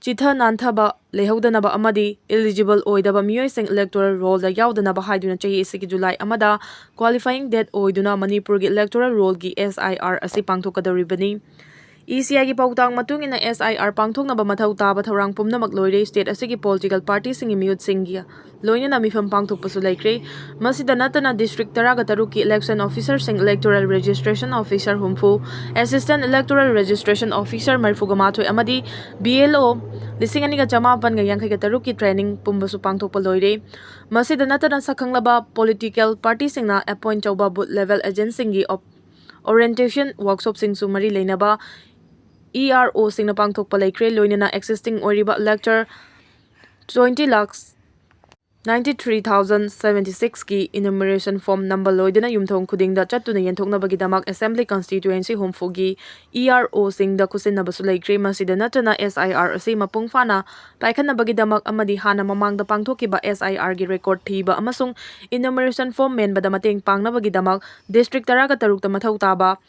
ꯆꯤꯊ ꯅꯥꯟꯊꯕ ꯂꯩꯍꯧꯗꯅꯕ ꯑꯃꯗꯤ ꯏꯂꯤꯖꯤꯕꯜ ꯑꯣꯏꯗꯕ ꯃꯤꯑꯣꯏꯁꯤꯡ ꯏꯂꯦꯛꯇꯣꯔꯦꯜ ꯔꯣꯜꯗ ꯌꯥꯎꯗꯅꯕ ꯍꯥꯏꯗꯨꯅ ꯆꯍꯤ ꯑꯁꯤꯒꯤ ꯖꯨꯂꯥꯏ ꯑꯃꯗ ꯀ꯭ꯋꯥꯂꯤꯐꯥꯏꯌꯤꯡ ꯗꯦꯠ ꯑꯣꯏꯗꯨꯅ ꯃꯅꯤꯄꯨꯔꯒꯤ ꯏꯂꯦꯛꯇꯣꯔꯦꯜ ꯔꯣꯜꯒꯤ ꯑꯦꯁ ꯑꯥꯏ ꯑꯥꯔ ꯑꯁꯤ ꯄꯥꯡꯊꯣꯛꯀꯗꯧꯔꯤꯕꯅꯤ꯫ ꯏ ꯁꯤ ꯑꯥꯏꯒꯤ ꯄꯥꯎꯇꯥꯛ ꯃꯇꯨꯡ ꯏꯟꯅ ꯑꯦꯁ ꯑꯥꯏ ꯑꯥꯔ ꯄꯥꯡꯊꯣꯛꯅꯕ ꯃꯊꯧ ꯇꯥꯕ ꯊꯧꯔꯥꯡ ꯄꯨꯝꯅꯃꯛ ꯂꯣꯏꯔꯦ꯫ ꯁ꯭ꯇꯦꯠ ꯑꯁꯤꯒꯤ ꯄꯣꯂꯤꯇꯤꯀꯦꯜ ꯄꯥꯔꯇꯤꯁꯤꯡꯒꯤ ꯃꯤꯍꯨꯠꯁꯤꯡꯒꯤ ꯂꯣꯏꯅꯅ ꯃꯤꯐꯝ ꯄꯥꯡꯊꯣꯛꯄꯁꯨ ꯂꯩꯈ꯭ꯔꯦ꯫ ꯃꯁꯤꯗ ꯅꯠꯇꯅ ꯗꯤꯁꯇ꯭ꯔꯤꯛ ꯇꯔꯥꯒ ꯇꯔꯨꯛꯀꯤ ꯏꯂꯦꯛꯁꯟ ꯑꯣꯐꯤꯁꯥꯔꯁꯤꯡ, ꯏꯂꯦꯛꯇꯣꯔꯦꯜ ꯔꯦꯖꯤꯁꯇ꯭ꯔꯦꯁꯟ ꯑꯣꯐꯤꯁꯥꯔ ꯍꯨꯝꯐꯨ, ꯑꯦꯁꯤꯁꯇꯦꯟꯠ ꯏꯂꯦꯛꯇꯣꯔꯦꯜ ꯔꯦꯖꯤꯁꯇ꯭ꯔꯦꯁꯟ ꯑꯣꯐꯤꯁꯥꯔ ꯃꯔꯤꯐꯨꯒ ꯃꯥꯊꯣꯏ ꯑꯃꯗꯤ ꯕꯤ ꯑꯦꯜ ꯑꯣ ꯂꯤꯁꯤꯡ ꯑꯅꯤꯒ ꯆꯃꯥꯄꯟꯒ ꯌꯥꯡꯈꯩꯒ ꯇꯔꯨꯛꯀꯤ ꯇ꯭ꯔꯦꯅꯤꯡ ꯄꯨꯝꯕꯁꯨ ꯄꯥꯡꯊꯣꯛꯄ ꯂꯣꯏꯔꯦ꯫ ꯃꯁꯤꯗ ꯅꯠꯇꯅ ꯁꯛꯈꯪꯂꯕ ꯄꯣꯂꯤꯇꯤꯀꯦꯜ ꯄꯥꯔꯇꯤꯁꯤꯡꯅ ꯑꯦꯄꯣꯏꯟꯠ ꯇꯧꯕ ꯕꯨꯊ ꯂꯦꯚꯦꯜ ꯑꯦꯖꯦꯟꯠꯁꯤꯡꯒꯤ ꯑꯣꯞ-, ꯑꯣꯔꯤꯌꯦꯟꯇꯦꯁꯟ ꯋꯥꯔꯛꯁꯣꯞꯁꯤꯡꯁꯨ ꯃꯔꯤ ꯂꯩꯅꯕ E R Oꯁꯤꯡꯅ ꯄꯥꯡꯊꯣꯛꯄ ꯂꯩꯈ꯭ꯔꯦ꯫ ꯂꯣꯏꯅꯅ existing ꯑꯣꯏꯔꯤꯕ elector twenty lakhs ninety three thousand seventy sixꯀꯤ enumeration form ꯅꯝꯕ ꯂꯣꯏꯗꯨꯅ ꯌꯨꯝꯊꯣꯡ ꯈꯨꯗꯤꯡꯗ ꯆꯠꯇꯨꯅ ꯌꯦꯟꯊꯣꯛꯅꯕꯒꯤꯗꯃꯛ Assembly Constituency ꯍꯨꯝꯐꯨꯒꯤ E R Oꯁꯤꯡꯗ ꯈꯨꯠꯁꯤꯟꯅꯕꯁꯨ ꯂꯩꯈ꯭ꯔꯦ꯫ ꯃꯁꯤꯗ ꯅꯠꯇꯅ S I R ꯑꯁꯤ ꯃꯄꯨꯡ ꯐꯥꯅ ꯄꯥꯏꯈꯠꯅꯕꯒꯤꯗꯃꯛ ꯑꯃꯗꯤ ꯍꯥꯟꯅ ꯃꯃꯥꯡꯗ ꯄꯥꯡꯊꯣꯛꯈꯤꯕ S I Rꯒꯤ record ꯊꯤꯕ ꯑꯃꯁꯨꯡ enumeration form ꯃꯦꯟꯕꯗ ꯃꯇꯦꯡ ꯄꯥꯡꯅꯕꯒꯤꯗꯃꯛ district ꯇꯔꯥꯒ ꯇꯔꯨꯛꯇ ꯃꯊꯧ ꯇꯥꯕ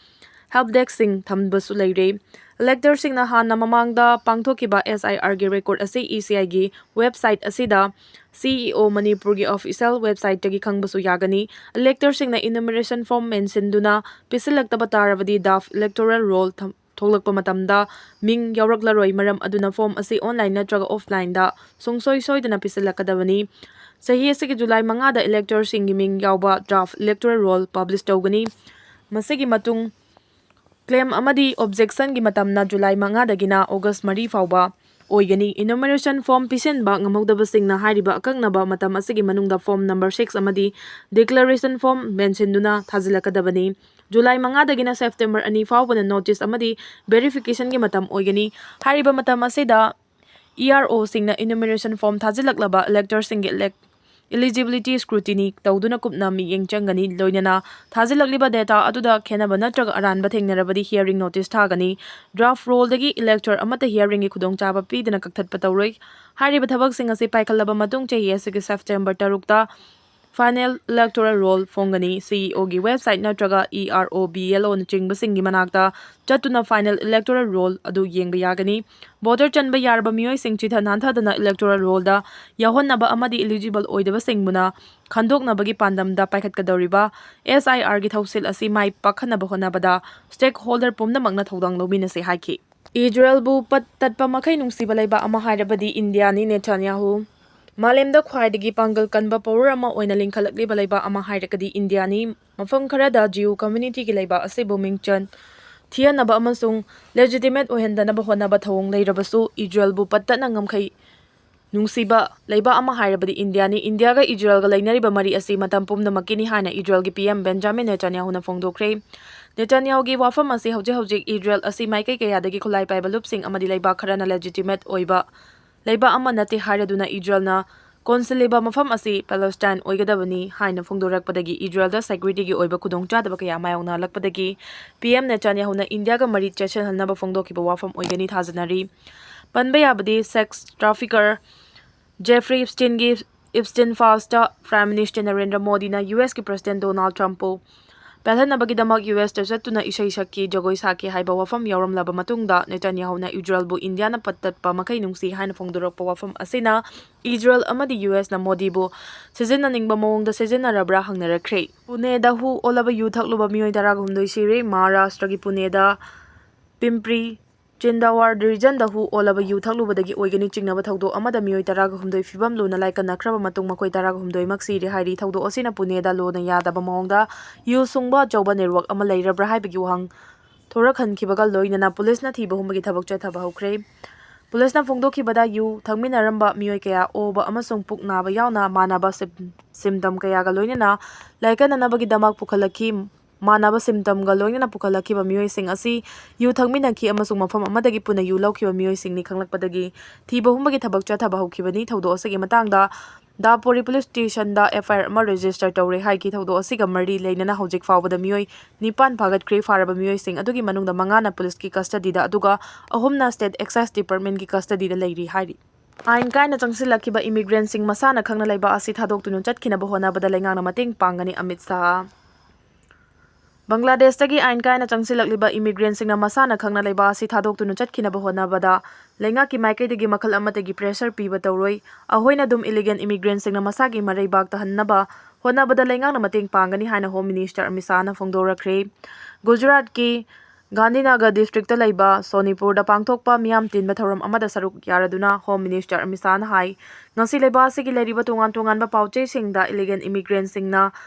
help deskꯁꯤꯡ ꯊꯝꯕꯁꯨ ꯂꯩꯔꯦ꯫ Electorꯁꯤꯡꯅ ꯍꯥꯟꯅ ꯃꯃꯥꯡꯗ ꯄꯥꯡꯊꯣꯛꯈꯤꯕ S I Rꯒꯤ record ꯑꯁꯤ E C Iꯒꯤ website ꯑꯁꯤꯗ C E O ꯃꯅꯤꯄꯨꯔꯒꯤ official websiteꯇꯒꯤ ꯈꯪꯕꯁꯨ ꯌꯥꯒꯅꯤ꯫ Electorꯁꯤꯡꯅ enumeration form ꯃꯦꯟꯁꯤꯟꯗꯨꯅ ꯄꯤꯁꯤꯜꯂꯛꯇꯕ ꯇꯥꯔꯕꯗꯤ draft electoral roll ꯊꯝ-, ꯊꯣꯛꯂꯛꯄ ꯃꯇꯝꯗ ꯃꯤꯡ ꯌꯥꯎꯔꯛꯂꯔꯣꯏ꯫ ꯃꯔꯝ ꯑꯗꯨꯅ form ꯑꯁꯤ onlineꯗ ꯅꯠꯇ꯭ꯔꯒ offlineꯗ ꯁꯨꯡꯁꯣꯏ ꯁꯣꯏꯗꯅ ꯄꯤꯁꯤꯜꯂꯛꯀꯗꯕꯅꯤ꯫ ꯆꯍꯤ ꯑꯁꯤꯒꯤ ꯖꯨꯂꯥꯏ ꯃꯉꯥꯗ electorꯁꯤꯡꯒꯤ ꯃꯤꯡ ꯌꯥꯎꯕ draft electoral roll publish ꯇꯧꯒꯅꯤ꯫ ꯃꯁꯤꯒꯤ ꯃꯇꯨꯡ claim ꯑꯃꯗꯤ objectionꯒꯤ ꯃꯇꯝꯅ ꯖꯨꯂꯥꯏ ꯃꯉꯥꯗꯒꯤꯅ ꯑꯣꯒꯁ ꯃꯔꯤ ꯐꯥꯎꯕ ꯑꯣꯏꯒꯅꯤ꯫ Enumeration form ꯄꯤꯁꯤꯟꯕ ꯉꯝꯍꯧꯗꯕꯁꯤꯡꯅ ꯍꯥꯏꯔꯤꯕ ꯑꯀꯛꯅꯕ ꯃꯇꯝ ꯑꯁꯤꯒꯤ ꯃꯅꯨꯡꯗ form number six ꯑꯃꯗꯤ declaration form ꯃꯦꯟꯁꯤꯟꯗꯨꯅ ꯊꯥꯖꯤꯜꯂꯛꯀꯗꯕꯅꯤ꯫ ꯖꯨꯂꯥꯏ ꯃꯉꯥꯗꯒꯤꯅ ꯁꯦꯞꯇꯦꯝꯕꯔ ꯑꯅꯤ ꯐꯥꯎꯕꯅ notice ꯑꯃꯗꯤ verificationꯒꯤ ꯃꯇꯝ ꯑꯣꯏꯒꯅꯤ꯫ ꯍꯥꯏꯔꯤꯕ ꯃꯇꯝ ꯑꯁꯤꯗ E R Oꯁꯤꯡꯅ enumeration form ꯊꯥꯖꯤꯜꯂꯛꯂꯕ electorꯁꯤꯡꯒꯤ elec-, eligibility scrutiny ꯇꯧꯗꯨꯅ ꯀꯨꯞꯅ ꯃꯤꯠꯌꯦꯡ ꯆꯪꯒꯅꯤ꯫ ꯂꯣꯏꯅꯅ ꯊꯥꯖꯤꯜꯂꯛꯂꯤꯕ data ꯑꯗꯨꯗ ꯈꯦꯠꯅꯕ ꯅꯠꯇ꯭ꯔꯒ ꯑꯔꯥꯟꯕ ꯊꯦꯡꯅꯔꯕꯗꯤ hearing notice ꯊꯥꯒꯅꯤ꯫ Draft rollꯗꯒꯤ elector ꯑꯃꯠꯇ hearingꯒꯤ ꯈꯨꯗꯣꯡꯆꯥꯕ ꯄꯤꯗꯅ ꯀꯛꯊꯠꯄ ꯇꯧꯔꯣꯏ꯫ ꯍꯥꯏꯔꯤꯕ ꯊꯕꯛꯁꯤꯡ ꯑꯁꯤ ꯄꯥꯏꯈꯠꯂꯕ ꯃꯇꯨꯡ ꯆꯍꯤ ꯑꯁꯤꯒꯤ ꯁꯦꯞꯇꯦꯝꯕꯔ ꯇꯔꯨꯛꯇ final electoral roll ꯐꯣꯡꯒꯅꯤ꯫ C E Oꯒꯤ website ꯅꯠꯇ꯭ꯔꯒ E R O, B L Oꯅꯆꯤꯡꯕꯁꯤꯡꯒꯤ ꯃꯅꯥꯛꯇ ꯆꯠꯇꯨꯅ final electoral roll ꯑꯗꯨ ꯌꯦꯡꯕ ꯌꯥꯒꯅꯤ꯫ Voter ꯆꯟꯕ ꯌꯥꯔꯕ ꯃꯤꯑꯣꯏꯁꯤꯡ ꯆꯤꯊ ꯅꯥꯟꯊꯗꯅ electoral rollꯗ ꯌꯥꯎꯍꯟꯅꯕ ꯑꯃꯗꯤ eligible ꯑꯣꯏꯗꯕꯁꯤꯡꯕꯨꯅ ꯈꯟꯗꯣꯛꯅꯕꯒꯤ ꯄꯥꯟꯗꯝꯗ ꯄꯥꯏꯈꯠꯀꯗꯧꯔꯤꯕ S I Rꯒꯤ ꯊꯧꯁꯤꯜ ꯑꯁꯤ ꯃꯥꯏ ꯄꯥꯛꯍꯟꯅꯕ ꯍꯣꯠꯅꯕꯗ stakeholder ꯄꯨꯝꯅꯃꯛꯅ ꯊꯧꯗꯥꯡ ꯂꯧꯃꯤꯟꯅꯁꯤ ꯍꯥꯏꯈꯤ꯫ ꯏꯖꯔꯦꯜꯕꯨ ꯄꯠ ꯇꯠꯄ ꯃꯈꯩ ꯅꯨꯡꯁꯤꯕ ꯂꯩꯕꯥꯛ ꯑꯃ ꯍꯥꯏꯔꯕꯗꯤ ꯏꯟꯗꯤꯌꯥꯅꯤ꯫ ꯅꯦꯇꯥꯟꯌꯥꯍꯨ, ꯃꯥꯂꯦꯝꯗ ꯈ꯭ꯋꯥꯏꯗꯒꯤ ꯄꯥꯡꯒꯜ ꯀꯟꯕ power ꯑꯃ ꯑꯣꯏꯅ ꯂꯤꯡꯈꯠꯂꯛꯂꯤꯕ ꯂꯩꯕꯥꯛ ꯑꯃ ꯍꯥꯏꯔꯒꯗꯤ ꯏꯟꯗꯤꯌꯥꯅꯤ꯫ ꯃꯐꯝ ꯈꯔꯗ Jew communityꯒꯤ ꯂꯩꯕꯥꯛ ꯑꯁꯤꯕꯨ ꯃꯤꯡꯆꯟ ꯊꯤꯍꯟꯅꯕ ꯑꯃꯁꯨꯡ legitimate ꯑꯣꯏꯍꯟꯗꯅꯕ ꯍꯣꯠꯅꯕ ꯊꯧꯑꯣꯡ ꯂꯩꯔꯕꯁꯨ, ꯏꯖꯔꯦꯜꯕꯨ ꯄꯠ ꯇꯠꯅ ꯉꯝꯈꯩ ꯅꯨꯡꯁꯤꯕ ꯂꯩꯕꯥꯛ ꯑꯃ ꯍꯥꯏꯔꯕꯗꯤ ꯏꯟꯗꯤꯌꯥꯅꯤ꯫ ꯏꯟꯗꯤꯌꯥꯒ ꯏꯖꯔꯦꯜꯒ ꯂꯩꯅꯔꯤꯕ ꯃꯔꯤ ꯑꯁꯤ ꯃꯇꯝ ꯄꯨꯝꯅꯃꯛꯀꯤꯅꯤ ꯍꯥꯏꯅ ꯏꯖꯔꯦꯜꯒꯤ P M ꯕꯦꯟꯖꯥꯃꯤꯟ ꯅꯦꯇꯥꯟꯌꯥꯍꯨꯅ ꯐꯣꯡꯗꯣꯛꯈ꯭ꯔꯦ꯫ ꯅꯦꯇꯥꯟꯌꯥꯍꯨꯒꯤ ꯋꯥꯐꯝ ꯑꯁꯤ ꯍꯧꯖꯤꯛ ꯍꯧꯖꯤꯛ ꯏꯖꯔꯦꯜ ꯑꯁꯤ ꯃꯥꯏꯀꯩ ꯀꯌꯥꯗꯒꯤ ꯈꯨꯠꯂꯥꯏ ꯄꯥꯏꯕ ꯂꯨꯞꯁꯤꯡ ꯑꯃꯗꯤ ꯂꯩꯕꯥꯛ ꯈꯔꯅ legitimate ꯑꯣꯏꯕ ꯂꯩꯕꯥꯛ ꯑꯃ ꯅꯠꯇꯦ ꯍꯥꯏꯔꯗꯨꯅ ꯏꯖꯔꯦꯜꯅ ꯀꯣꯟꯁꯤꯜꯂꯤꯕ ꯃꯐꯝ ꯑꯁꯤ ꯄꯦꯂꯦꯁꯇꯥꯏꯟ ꯑꯣꯏꯒꯗꯕꯅꯤ ꯍꯥꯏꯅ ꯐꯣꯡꯗꯣꯔꯛꯄꯗꯒꯤ ꯏꯖꯔꯦꯜꯗ securityꯒꯤ ꯑꯣꯏꯕ ꯈꯨꯗꯣꯡꯆꯥꯗꯕ ꯀꯌꯥ ꯃꯥꯌꯣꯛꯅꯍꯜꯂꯛꯄꯗꯒꯤ P M ꯅꯦꯇꯥꯟꯌꯥꯍꯨꯅ ꯏꯟꯗꯤꯌꯥꯒ ꯃꯔꯤ ꯆꯦꯠꯁꯤꯟꯍꯟꯅꯕ ꯐꯣꯡꯗꯣꯛꯈꯤꯕ ꯋꯥꯐꯝ ꯑꯣꯏꯒꯅꯤ ꯊꯥꯖꯅꯔꯤ꯫ ꯄꯟꯕ ꯌꯥꯕꯗꯤ sex trafficker Jeffrey Epsteinꯒꯤ Epstein files Prime Minister Narendra ꯃꯣꯗꯤꯅ U S ꯀꯤ President Donald Trumpꯄꯨ ꯄꯦꯜꯍꯟꯅꯕꯒꯤꯗꯃꯛ U S ꯇ ꯆꯠꯇꯨꯅ ꯏꯁꯩ ꯁꯛꯈꯤ, ꯖꯒꯣꯏ ꯁꯥꯈꯤ ꯍꯥꯏꯕ ꯋꯥꯐꯝ ꯌꯥꯎꯔꯝꯂꯕ ꯃꯇꯨꯡꯗ, ꯅꯦꯇꯥꯟꯌꯥꯍꯨꯅ ꯏꯖꯔꯦꯜꯕꯨ ꯏꯟꯗꯤꯌꯥꯅ ꯄꯠꯇꯠꯄ ꯃꯈꯩ ꯅꯨꯡꯁꯤ ꯍꯥꯏꯅ ꯐꯣꯡꯗꯣꯔꯛꯄ ꯋꯥꯐꯝ ꯑꯁꯤꯅ ꯏꯖꯔꯦꯜ ꯑꯃꯗꯤ U S ꯅ ꯃꯣꯗꯤꯕꯨ ꯁꯤꯖꯤꯟꯅꯅꯤꯡꯕ ꯃꯑꯣꯡꯗ ꯁꯤꯖꯤꯟꯅꯔꯕ꯭ꯔꯥ ꯍꯪꯅꯔꯛꯈ꯭ꯔꯦ꯫ ꯄꯨꯅꯦꯗ ꯍꯨ ꯑꯣꯜꯂꯕ ꯌꯨ ꯊꯛꯂꯨꯕ ꯃꯤꯑꯣꯏ ꯇꯔꯥꯒ ꯍꯨꯝꯗꯣꯏ ꯁꯤꯔꯦ꯫ ꯃꯍꯥꯔꯥꯁꯇ꯭ꯔꯒꯤ ꯄꯨꯅꯦꯗ ꯄꯤꯝꯄ꯭ꯔꯤ ꯆꯤꯟꯗꯋꯥꯔ regionꯗ ꯍꯨ ꯑꯣꯜꯂꯕ ꯌꯨ ꯊꯛꯂꯨꯕꯗꯒꯤ ꯑꯣꯏꯒꯅꯤ ꯆꯤꯡꯅꯕ ꯊꯧꯗꯣꯛ ꯑꯃꯗ ꯃꯤꯑꯣꯏ ꯇꯔꯥꯒ ꯍꯨꯝꯗꯣꯏ ꯐꯤꯕꯝ ꯂꯨꯅ ꯂꯥꯏꯀꯠꯅꯈ꯭ꯔꯕ ꯃꯇꯨꯡ ꯃꯈꯣꯏ ꯇꯔꯥꯒ ꯍꯨꯝꯗꯣꯏꯃꯛ ꯁꯤꯔꯦ ꯍꯥꯏꯔꯤ꯫ ꯊꯧꯗꯣꯛ ꯑꯁꯤꯅ ꯄꯨꯅꯦꯗ ꯂꯣꯅ ꯌꯥꯗꯕ ꯃꯑꯣꯡꯗ ꯌꯨ ꯁꯨꯡꯕ ꯑꯆꯧꯕ network ꯑꯃ ꯂꯩꯔꯕ꯭ꯔꯥ ꯍꯥꯏꯕꯒꯤ ꯋꯥꯍꯪ ꯊꯣꯔꯛꯍꯟꯈꯤꯕꯒ ꯂꯣꯏꯅꯅ ꯄꯨꯂꯤꯁꯅ ꯊꯤꯕ ꯍꯨꯝꯕꯒꯤ ꯊꯕꯛ ꯆꯠꯊꯕ ꯍꯧꯈ꯭ꯔꯦ꯫ ꯄꯨꯂꯤꯁꯅ ꯐꯣꯡꯗꯣꯛꯈꯤꯕꯗ ꯌꯨ ꯊꯛꯃꯤꯟꯅꯔꯝꯕ ꯃꯤꯑꯣꯏ ꯀꯌꯥ ꯑꯣꯕ ꯑꯃꯁꯨꯡ ꯄꯨꯛ ꯅꯥꯕ ꯌꯥꯎꯅ ꯃꯥꯟꯅꯕ ꯁꯤꯝ-, symptom ꯀꯌꯥꯒ ꯂꯣꯏꯅꯅ ꯂꯥꯏꯀꯠꯅꯅꯕꯒꯤꯗꯃꯛ ꯄꯨꯈꯠꯂꯛꯈꯤ꯫ ꯃꯥꯟꯅꯕ symptomꯒ ꯂꯣꯏꯅꯅ ꯄꯨꯈꯠꯂꯛꯈꯤꯕ ꯃꯤꯑꯣꯏꯁꯤꯡ ꯑꯁꯤ ꯌꯨ ꯊꯛꯃꯤꯟꯅꯈꯤ ꯑꯃꯁꯨꯡ ꯃꯐꯝ ꯑꯃꯗꯒꯤ ꯄꯨꯟꯅ ꯌꯨ ꯂꯧꯈꯤꯕ ꯃꯤꯑꯣꯏꯁꯤꯡꯅꯤ ꯈꯪꯂꯛꯄꯗꯒꯤ ꯊꯤꯕ ꯍꯨꯝꯕꯒꯤ ꯊꯕꯛ ꯆꯠꯊꯕ ꯍꯧꯈꯤꯕꯅꯤ꯫ ꯊꯧꯗꯣꯛ ꯑꯁꯤꯒꯤ ꯃꯇꯥꯡꯗ ꯗꯥꯄꯣꯔꯤ ꯄꯨꯂꯤꯁ ꯁ꯭ꯇꯦꯁꯟꯗ F I R ꯑꯃ register ꯇꯧꯔꯦ ꯍꯥꯏꯈꯤ꯫ ꯊꯧꯗꯣꯛ ꯑꯁꯤꯒ ꯃꯔꯤ ꯂꯩꯅꯅ ꯍꯧꯖꯤꯛ ꯐꯥꯎꯕꯗ ꯃꯤꯑꯣꯏ ꯅꯤꯄꯥꯟ ꯐꯥꯒꯠꯈ꯭ꯔꯦ꯫ ꯐꯥꯔꯕ ꯃꯤꯑꯣꯏꯁꯤꯡ ꯑꯗꯨꯒꯤ ꯃꯅꯨꯡꯗ ꯃꯉꯥꯅ ꯄꯨꯂꯤꯁꯀꯤ custodyꯗ, ꯑꯗꯨꯒ ꯑꯍꯨꯝꯅ state excise departmentꯀꯤ custodyꯗ ꯂꯩꯔꯤ ꯍꯥꯏꯔꯤ꯫ ꯑꯥꯏꯟ ꯀꯥꯏꯅ ꯆꯪꯁꯤꯜꯂꯛꯈꯤꯕ immigrantꯁꯤꯡ ꯃꯁꯥꯅ ꯈꯪꯅ ꯂꯩꯕꯥꯛ ꯑꯁꯤ ꯊꯥꯗꯣꯛꯇꯨꯅ ꯆꯠꯈꯤꯅꯕ ꯍꯣꯠꯅꯕꯗ ꯂꯩꯉꯥꯛꯅ ꯃꯇꯦꯡ ꯄꯥꯡꯒꯅꯤ, ꯑꯃꯤꯠ ꯁꯥꯍ꯫ ꯕꯪꯒ꯭ꯂꯥꯗꯦꯁꯇꯒꯤ ꯑꯥꯏꯟ ꯀꯥꯏꯅ ꯆꯪꯁꯤꯜꯂꯛꯂꯤꯕ immigrantꯁꯤꯡꯅ ꯃꯁꯥꯅ ꯈꯪꯅ ꯂꯩꯕꯥꯛ ꯑꯁꯤ ꯊꯥꯗꯣꯛꯇꯨꯅ ꯆꯠꯈꯤꯅꯕ ꯍꯣꯠꯅꯕꯗ ꯂꯩꯉꯥꯛꯀꯤ ꯃꯥꯏꯀꯩꯗꯒꯤ ꯃꯈꯜ ꯑꯃꯠꯇꯒꯤ pressure ꯄꯤꯕ ꯇꯧꯔꯣꯏ꯫ ꯑꯩꯈꯣꯏꯅ ꯑꯗꯨꯝ illegal immigrantꯁꯤꯡꯅ ꯃꯁꯥꯒꯤ ꯃꯔꯩꯕꯥꯛꯇ ꯍꯟꯅꯕ ꯍꯣꯠꯅꯕꯗ ꯂꯩꯉꯥꯛꯅ ꯃꯇꯦꯡ ꯄꯥꯡꯒꯅꯤ ꯍꯥꯏꯅ Home Minister ꯑꯃꯤꯠ ꯁꯥꯍꯅ ꯐꯣꯡꯗꯣꯔꯛꯈ꯭ꯔꯦ꯫ ꯒꯨꯖꯔꯥꯠꯀꯤ ꯒꯥꯟꯙꯤꯅꯒꯔ districtꯇ ꯂꯩꯕ ꯁꯣꯅꯤꯄꯨꯔꯗ ꯄꯥꯡꯊꯣꯛꯄ ꯃꯤꯌꯥꯝ ꯇꯤꯟꯕ ꯊꯧꯔꯝ ꯑꯃꯗ ꯁꯔꯨꯛ ꯌꯥꯔꯗꯨꯅ Home Minister ꯑꯃꯤꯠ ꯁꯥꯍꯅ ꯍꯥꯏ, ꯉꯁꯤ ꯂꯩꯕꯥꯛ ꯑꯁꯤꯒꯤ ꯂꯩꯔꯤꯕ ꯇꯣꯉꯥꯟ ꯇꯣꯉꯥꯟꯕ ꯄꯥꯎꯆꯦꯁꯤꯡꯗ illegal immigrantꯁꯤꯡꯅ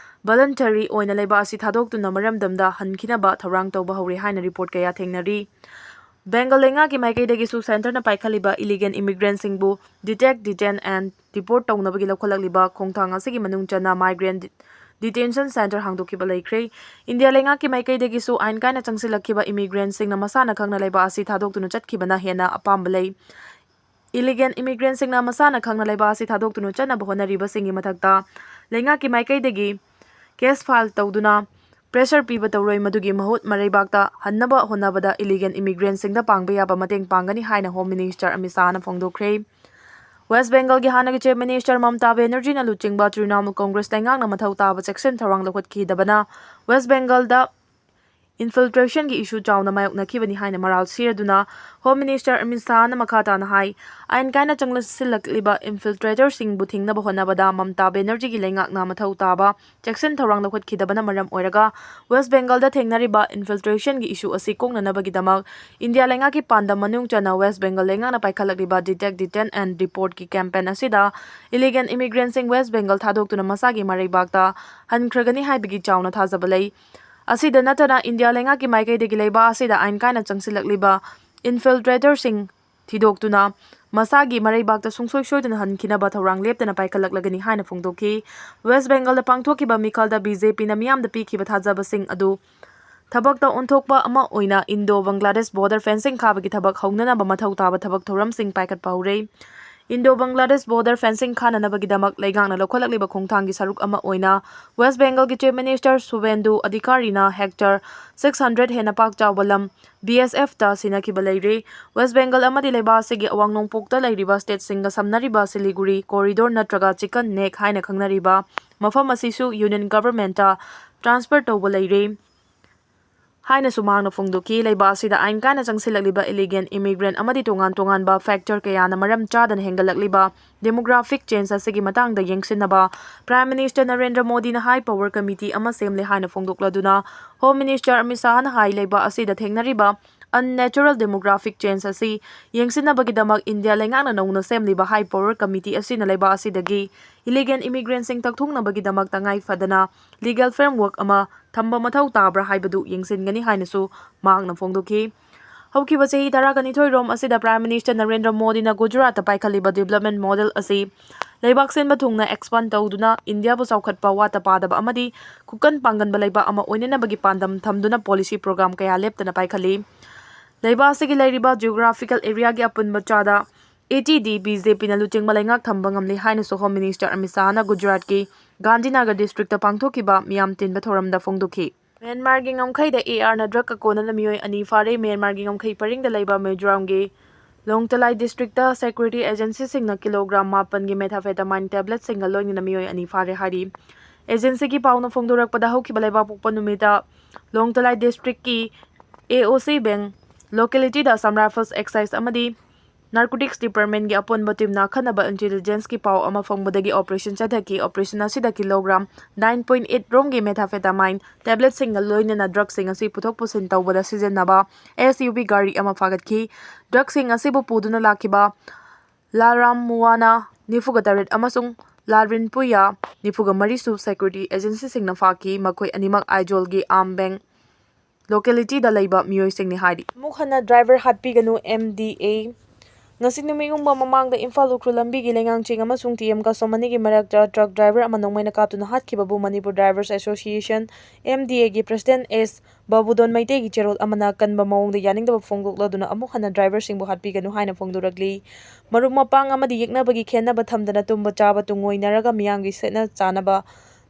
voluntary ꯑꯣꯏꯅ ꯂꯩꯕꯥꯛ ꯑꯁꯤ ꯊꯥꯗꯣꯛꯇꯨꯅ ꯃꯔꯝꯗꯝꯗ ꯍꯟꯈꯤꯅꯕ ꯊꯧꯔꯥꯡ ꯇꯧꯕ ꯍꯧꯔꯦ ꯍꯥꯏꯅ report ꯀꯌꯥ ꯊꯦꯡꯅꯔꯤ꯫ ꯕꯦꯡꯒꯜ ꯂꯩꯉꯥꯛꯀꯤ ꯃꯥꯏꯀꯩꯗꯒꯤꯁꯨ centreꯅ ꯄꯥꯏꯈꯠꯂꯤꯕ illegal immigrantꯁꯤꯡꯕꯨ detect, detain and deport ꯇꯧꯅꯕꯒꯤ ꯂꯧꯈꯠꯂꯛꯂꯤꯕ ꯈꯣꯡꯊꯥꯡ ꯑꯁꯤꯒꯤ ꯃꯅꯨꯡ ꯆꯟꯅ migrant detention center ꯍꯥꯡꯗꯣꯛꯈꯤꯕ ꯂꯩꯈ꯭ꯔꯦ꯫ ꯏꯟꯗꯤꯌꯥ ꯂꯩꯉꯥꯛꯀꯤ ꯃꯥꯏꯀꯩꯗꯒꯤꯁꯨ ꯑꯥꯏꯟ ꯀꯥꯏꯅ ꯆꯪꯁꯤꯜꯂꯛꯈꯤꯕ immigrantꯁꯤꯡꯅ ꯃꯁꯥꯅ ꯈꯪꯅ ꯂꯩꯕꯥꯛ ꯑꯁꯤ ꯊꯥꯗꯣꯛꯇꯨꯅ ꯆꯠꯈꯤꯕꯅ ꯍꯦꯟꯅ ꯑꯄꯥꯝꯕ ꯂꯩ꯫ Illegal immigrantꯁꯤꯡꯅ ꯃꯁꯥꯅ ꯈꯪꯅ ꯂꯩꯕꯥꯛ ꯑꯁꯤ ꯊꯥꯗꯣꯛꯇꯨꯅ ꯆꯠꯅꯕ ꯍꯣꯠꯅꯔꯤꯕꯁꯤꯡꯒꯤ ꯃꯊꯛꯇ ꯂꯩꯉꯥꯛꯀꯤ ꯃꯥꯏꯀꯩꯗꯒꯤ case file ꯇꯧꯗꯨꯅ pressure ꯄꯤꯕ ꯇꯧꯔꯣꯏ, ꯃꯗꯨꯒꯤ ꯃꯍꯨꯠ ꯃꯔꯩꯕꯥꯛꯇ ꯍꯟꯅꯕ ꯍꯣꯠꯅꯕꯗ illegal immigrantꯁꯤꯡꯗ ꯄꯥꯡꯕ ꯌꯥꯕ ꯃꯇꯦꯡ ꯄꯥꯡꯒꯅꯤ ꯍꯥꯏꯅ Home Minister ꯑꯃꯤꯠ ꯁꯥꯍꯅ ꯐꯣꯡꯗꯣꯛꯈ꯭ꯔꯦ꯫ West Bengalꯒꯤ ꯍꯥꯟꯅꯒꯤ Chief Minister ꯃꯃꯇꯥ ꯕꯦꯅꯔꯖꯤꯅ ꯂꯨꯆꯤꯡꯕ ꯇ꯭ꯔꯤꯅꯥꯃꯨꯜ ꯀꯣꯡꯒ꯭ꯔꯦꯁ ꯂꯩꯉꯥꯛꯅ ꯃꯊꯧ ꯇꯥꯕ ꯆꯦꯛꯁꯤꯟ ꯊꯧꯔꯥꯡ ꯂꯧꯈꯠꯈꯤꯗꯕꯅ West Bengalꯗ infiltrationꯒꯤ issue ꯆꯥꯎꯅ ꯃꯥꯌꯣꯛꯅꯈꯤꯕꯅꯤ ꯍꯥꯏꯅ ꯃꯔꯥꯜ ꯁꯤꯔꯗꯨꯅ Home Minister ꯑꯃꯤꯠ ꯁꯥꯍꯅ ꯃꯈꯥ ꯇꯥꯅ ꯍꯥꯏ, ꯑꯥꯏꯟ ꯀꯥꯏꯅ ꯆꯪꯁꯤꯜꯂꯛꯂꯤꯕ infiltratorꯁꯤꯡꯕꯨ ꯊꯤꯡꯅꯕ ꯍꯣꯠꯅꯕꯗ ꯃꯃꯇꯥ ꯕꯦꯅꯔꯖꯤꯒꯤ ꯂꯩꯉꯥꯛꯅ ꯃꯊꯧ ꯇꯥꯕ ꯆꯦꯛꯁꯤꯟ ꯊꯧꯔꯥꯡ ꯂꯧꯈꯠꯈꯤꯗꯕꯅ ꯃꯔꯝ ꯑꯣꯏꯔꯒ West Bengalꯗ ꯊꯦꯡꯅꯔꯤꯕ infiltrationꯒꯤ issue ꯑꯁꯤ ꯀꯣꯛꯅꯅꯕꯒꯤꯗꯃꯛ ꯏꯟꯗꯤꯌꯥ ꯂꯩꯉꯥꯛꯀꯤ ꯄꯥꯟꯗꯝ ꯃꯅꯨꯡ ꯆꯟꯅ West Bengal ꯂꯩꯉꯥꯛꯅ ꯄꯥꯏꯈꯠꯂꯛꯂꯤꯕ Detect, Detain and Deportꯀꯤ campaignꯑꯁꯤꯗ illegal immigrantꯁꯤꯡ West Bengal ꯊꯥꯗꯣꯛꯇꯨꯅ ꯃꯁꯥꯒꯤ ꯃꯔꯩꯕꯥꯛꯇ ꯍꯟꯈ꯭ꯔꯒꯅꯤ ꯍꯥꯏꯕꯒꯤ ꯆꯥꯎꯅ ꯊꯥꯖꯕ ꯂꯩ꯫ ꯑꯁꯤꯗ ꯅꯠꯇꯅ ꯏꯟꯗꯤꯌꯥ ꯂꯩꯉꯥꯛꯀꯤ ꯃꯥꯏꯀꯩꯗꯒꯤ ꯂꯩꯕꯥꯛ ꯑꯁꯤꯗ ꯑꯥꯏꯟ ꯀꯥꯏꯅ ꯆꯪꯁꯤꯜꯂꯛꯂꯤꯕ infiltratorꯁꯤꯡ ꯊꯤꯗꯣꯛꯇꯨꯅ ꯃꯁꯥꯒꯤ ꯃꯔꯩꯕꯥꯛꯇ ꯁꯨꯡꯁꯣꯏ ꯁꯣꯏꯗꯅ ꯍꯟꯈꯤꯅꯕ ꯊꯧꯔꯥꯡ ꯂꯦꯞꯇꯅ ꯄꯥꯏꯈꯠꯂꯛꯂꯒꯅꯤ ꯍꯥꯏꯅ ꯐꯣꯡꯗꯣꯛꯈꯤ꯫ West Bengalꯗ ꯄꯥꯡꯊꯣꯛꯈꯤꯕ ꯃꯤꯈꯜꯗ BJPꯅ ꯃꯤꯌꯥꯝꯗ ꯄꯤꯈꯤꯕ ꯊꯥꯖꯕꯁꯤꯡ ꯑꯗꯨ ꯊꯕꯛꯇ ꯑꯣꯟꯊꯣꯛꯄ ꯑꯃ ꯑꯣꯏꯅ Indo Bangladesh border fencing ꯈꯥꯕꯒꯤ ꯊꯕꯛ ꯍꯧꯅꯅꯕ ꯃꯊꯧ ꯇꯥꯕ ꯊꯕꯛ ꯊꯧꯔꯝꯁꯤꯡ ꯄꯥꯏꯈꯠꯄ ꯍꯧꯔꯦ꯫ Indo Bangladesh border fencing ꯈꯥꯅꯅꯕꯒꯤꯗꯃꯛ ꯂꯩꯉꯥꯛꯅ ꯂꯧꯈꯠꯂꯛꯂꯤꯕ ꯈꯣꯡꯊꯥꯡꯒꯤ ꯁꯔꯨꯛ ꯑꯃ ꯑꯣꯏꯅ West Bengalꯒꯤ Chief Minister Suvendu Adhikarina hectare six hundred ꯍꯦꯟꯅ ꯄꯥꯛ ꯆꯥꯎꯕ ꯂꯝ BSFꯇ ꯁꯤꯟꯅꯈꯤꯕ ꯂꯩꯔꯦ꯫ West Bengal ꯑꯃꯗꯤ ꯂꯩꯕꯥꯛ ꯑꯁꯤꯒꯤ ꯑꯋꯥꯡ ꯅꯣꯡꯄꯣꯛꯇ ꯂꯩꯔꯤꯕ stateꯁꯤꯡꯒ ꯁꯝꯅꯔꯤꯕ Siliguri corridor ꯅꯠꯇ꯭ꯔꯒ Chicken Neck ꯍꯥꯏꯅ ꯈꯪꯅꯔꯤꯕ ꯃꯐꯝ ꯑꯁꯤꯁꯨ Union Governmentꯇ transfer ꯇꯧꯕ ꯂꯩꯔꯦ ꯍꯥꯏꯅꯁꯨ ꯃꯍꯥꯛꯅ ꯐꯣꯡꯗꯣꯛꯈꯤ꯫ ꯂꯩꯕꯥꯛ ꯑꯁꯤꯗ ꯑꯥꯏꯟ ꯀꯥꯏꯅ ꯆꯪꯁꯤꯜꯂꯛꯂꯤꯕ illegal immigrant ꯑꯃꯗꯤ ꯇꯣꯉꯥꯟ ꯇꯣꯉꯥꯟꯕ factor ꯀꯌꯥꯅ ꯃꯔꯝ ꯆꯥꯗꯅ ꯍꯦꯟꯒꯠꯂꯛꯂꯤꯕ demographic change ꯑꯁꯤꯒꯤ ꯃꯇꯥꯡꯗ ꯌꯦꯡꯁꯤꯟꯅꯕ Prime Minister ꯅꯔꯦꯟꯗ꯭ꯔ ꯃꯣꯗꯤꯅ high power committee ꯑꯃ ꯁꯦꯝꯂꯦ ꯍꯥꯏꯅ ꯐꯣꯡꯗꯣꯛꯂꯗꯨꯅ Home Minister ꯑꯃꯤꯠ ꯁꯥꯍꯅ ꯍꯥꯏ, ꯂꯩꯕꯥꯛ ꯑꯁꯤꯗ ꯊꯦꯡꯅꯔꯤꯕ unnatural demographic change ꯑꯁꯤ ꯌꯦꯡꯁꯤꯟꯅꯕꯒꯤꯗꯃꯛ ꯏꯟꯗꯤꯌꯥ ꯂꯩꯉꯥꯛꯅ ꯅꯧꯅ ꯁꯦꯝꯂꯤꯕ high power committee ꯑꯁꯤꯅ ꯂꯩꯕꯥꯛ ꯑꯁꯤꯗꯒꯤ illegal immigrantꯁꯤꯡ ꯇꯛꯊꯣꯛꯅꯕꯒꯤꯗꯃꯛ ꯇꯉꯥꯏ ꯐꯗꯅ legal framework ꯑꯃ ꯊꯝꯕ ꯃꯊꯧ ꯇꯥꯕ꯭ꯔꯥ ꯍꯥꯏꯕꯗꯨ ꯌꯦꯡꯁꯤꯟꯒꯅꯤ ꯍꯥꯏꯅꯁꯨ ꯃꯍꯥꯛꯅ ꯐꯣꯡꯗꯣꯛꯈꯤ꯫ ꯍꯧꯈꯤꯕ ꯆꯍꯤ ꯇꯔꯥꯒ ꯅꯤꯊꯣꯏ ꯔꯣꯝ ꯑꯁꯤꯗ Prime Minister ꯅꯔꯦꯟꯗ꯭ꯔ ꯃꯣꯗꯤꯅ ꯒꯨꯖꯔꯥꯠꯇ ꯄꯥꯏꯈꯠꯂꯤꯕ development model ꯑꯁꯤ ꯂꯩꯕꯥꯛ ꯁꯤꯟꯕ ꯊꯨꯡꯅ expand ꯇꯧꯗꯨꯅ ꯏꯟꯗꯤꯌꯥꯕꯨ ꯆꯥꯎꯈꯠꯄ, ꯋꯥꯠꯇ ꯄꯥꯗꯕ ꯑꯃꯗꯤ ꯈꯨꯀꯟ ꯄꯥꯡꯒꯟꯕ ꯂꯩꯕꯥꯛ ꯑꯃ ꯑꯣꯏꯅꯅꯕꯒꯤ ꯄꯥꯟꯗꯝ ꯊꯝꯗꯨꯅ policy program ꯀꯌꯥ ꯂꯦꯞꯇꯅ ꯄꯥꯏꯈꯠꯂꯤ꯫ ꯂꯩꯕꯥꯛ ꯑꯁꯤꯒꯤ ꯂꯩꯔꯤꯕ geographical areaꯒꯤ ꯑꯄꯨꯟꯕ ꯆꯥꯗ eighty ꯗꯤ BJPꯅ ꯂꯨꯆꯤꯡꯕ ꯂꯩꯉꯥꯛ ꯊꯝꯕ ꯉꯝꯂꯤ ꯍꯥꯏꯅꯁꯨ Home Minister ꯑꯃꯤꯠ ꯁꯥꯍꯅ ꯒꯨꯖꯔꯥꯠꯀꯤ ꯒꯥꯟꯙꯤꯅꯒꯔ districtꯇ ꯄꯥꯡꯊꯣꯛꯈꯤꯕ ꯃꯤꯌꯥꯝ ꯇꯤꯟꯕ ꯊꯧꯔꯝꯗ ꯐꯣꯡꯗꯣꯛꯈꯤ꯫ ꯃ꯭ꯌꯥꯟꯃꯥꯔꯒꯤ ꯉꯝꯈꯩꯗ ARꯅ drugꯀ ꯀꯣꯟꯅꯅ ꯃꯤꯑꯣꯏ ꯑꯅꯤ ꯐꯥꯔꯦ꯫ ꯃ꯭ꯌꯥꯟꯃꯥꯔꯒꯤ ꯉꯝꯈꯩ ꯄꯔꯤꯡꯗ ꯂꯩꯕ ꯃꯤꯖꯣꯔꯥꯝꯒꯤ ꯂꯣꯡꯇꯂꯥꯏ districtꯇ security agencyꯁꯤꯡꯅ kilogram ꯃꯥꯄꯟꯒꯤ methamphetamine tabletꯁꯤꯡꯒ ꯂꯣꯏꯅꯅ ꯃꯤꯑꯣꯏ ꯑꯅꯤ ꯐꯥꯔꯦ ꯍꯥꯏꯔꯤ꯫ Agencyꯒꯤ ꯄꯥꯎꯅ ꯐꯣꯡꯗꯣꯔꯛꯄꯗ, ꯍꯧꯈꯤꯕ ꯂꯩꯕꯥꯛꯄꯣꯛꯄ ꯅꯨꯃꯤꯠꯇ ꯂꯣꯡꯇꯂꯥꯏ districtꯀꯤ AOC ꯕꯦꯡ localityꯗ Assam Rifles Excise ꯑꯃꯗꯤ Narcotics Departmentꯀꯤ ꯑꯄꯨꯟꯕ teamꯅ ꯑꯈꯟꯅꯕ intelligenceꯀꯤ ꯄꯥꯎ ꯑꯃ ꯐꯪꯕꯗꯒꯤ operation ꯆꯠꯊꯈꯤ꯫ Operation ꯑꯁꯤꯗ kilogram nine point eight ꯔꯣꯝꯒꯤ methamphetamine tabletꯁꯤꯡꯒ ꯂꯣꯏꯅꯅ drugꯁꯤꯡ ꯑꯁꯤ ꯄꯨꯊꯣꯛ ꯄꯨꯁꯤꯟ ꯇꯧꯕꯗ ꯁꯤꯖꯤꯟꯅꯕ SUV ꯒꯥꯔꯤ ꯑꯃ ꯐꯥꯒꯠꯈꯤ꯫ Drugꯁꯤꯡ ꯑꯁꯤꯕꯨ ꯄꯨꯗꯨꯅ ꯂꯥꯛꯈꯤꯕ ꯂꯥꯔꯥꯝ ꯃꯨꯋꯥꯅ ꯅꯤꯐꯨꯒ ꯇꯔꯦꯠ ꯑꯃꯁꯨꯡ ꯂꯥꯔꯤꯟ ꯄꯨꯌꯥ ꯅꯤꯐꯨꯒ ꯃꯔꯤꯁꯨ security agencyꯁꯤꯡꯅ ꯐꯥꯈꯤ꯫ ꯃꯈꯣꯏ ꯑꯅꯤꯃꯛ ꯑꯥꯏꯖꯣꯜꯒꯤ ꯑꯥꯝꯕꯦꯡ localityꯗ ꯂꯩꯕ ꯃꯤꯑꯣꯏꯁꯤꯡꯅꯤ ꯍꯥꯏꯔꯤ꯫ ꯑꯃꯨꯛ ꯍꯟꯅ driver ꯍꯥꯠꯄꯤꯒꯅꯨ, MDA꯫ ꯉꯁꯤ ꯅꯨꯃꯤꯠ ꯌꯨꯡꯕ ꯃꯃꯥꯡꯗ ꯏꯝꯐꯥꯜ ꯎꯈ꯭ꯔꯨꯜ ꯂꯝꯕꯤꯒꯤ ꯂꯩꯉꯥꯡꯆꯤꯡ ꯑꯃꯁꯨꯡ ꯇꯤ ꯑꯦꯝ ꯀꯁꯣꯃꯅꯤꯒꯤ ꯃꯔꯛꯇ truck driver ꯑꯃ ꯅꯣꯡꯃꯩꯅ ꯀꯥꯞꯇꯨꯅ ꯍꯥꯠꯈꯤꯕꯕꯨ Manipur Drivers Association, MDAꯒꯤ president S ꯕꯥꯕꯨꯗꯣꯟ ꯃꯩꯇꯩꯒꯤ ꯆꯦꯔꯣꯜ ꯑꯃꯅ ꯑꯀꯟꯕ ꯃꯑꯣꯡꯗ ꯌꯥꯅꯤꯡꯗꯕ ꯐꯣꯡꯗꯣꯛꯂꯗꯨꯅ ꯑꯃꯨꯛ ꯍꯟꯅ driverꯁꯤꯡꯕꯨ ꯍꯥꯠꯄꯤꯒꯅꯨ ꯍꯥꯏꯅ ꯐꯣꯡꯗꯣꯔꯛꯂꯤ꯫ ꯃꯔꯨꯞ ꯃꯄꯥꯡ ꯑꯃꯗꯤ ꯌꯦꯛꯅꯕꯒꯤ ꯈꯦꯟꯅꯕ ꯊꯝꯗꯅ ꯇꯨꯝꯕ ꯆꯥꯕ ꯇꯨꯡꯑꯣꯏꯅꯔꯒ ꯃꯤꯌꯥꯝꯒꯤ ꯁꯦꯠꯅ ꯆꯥꯅꯕ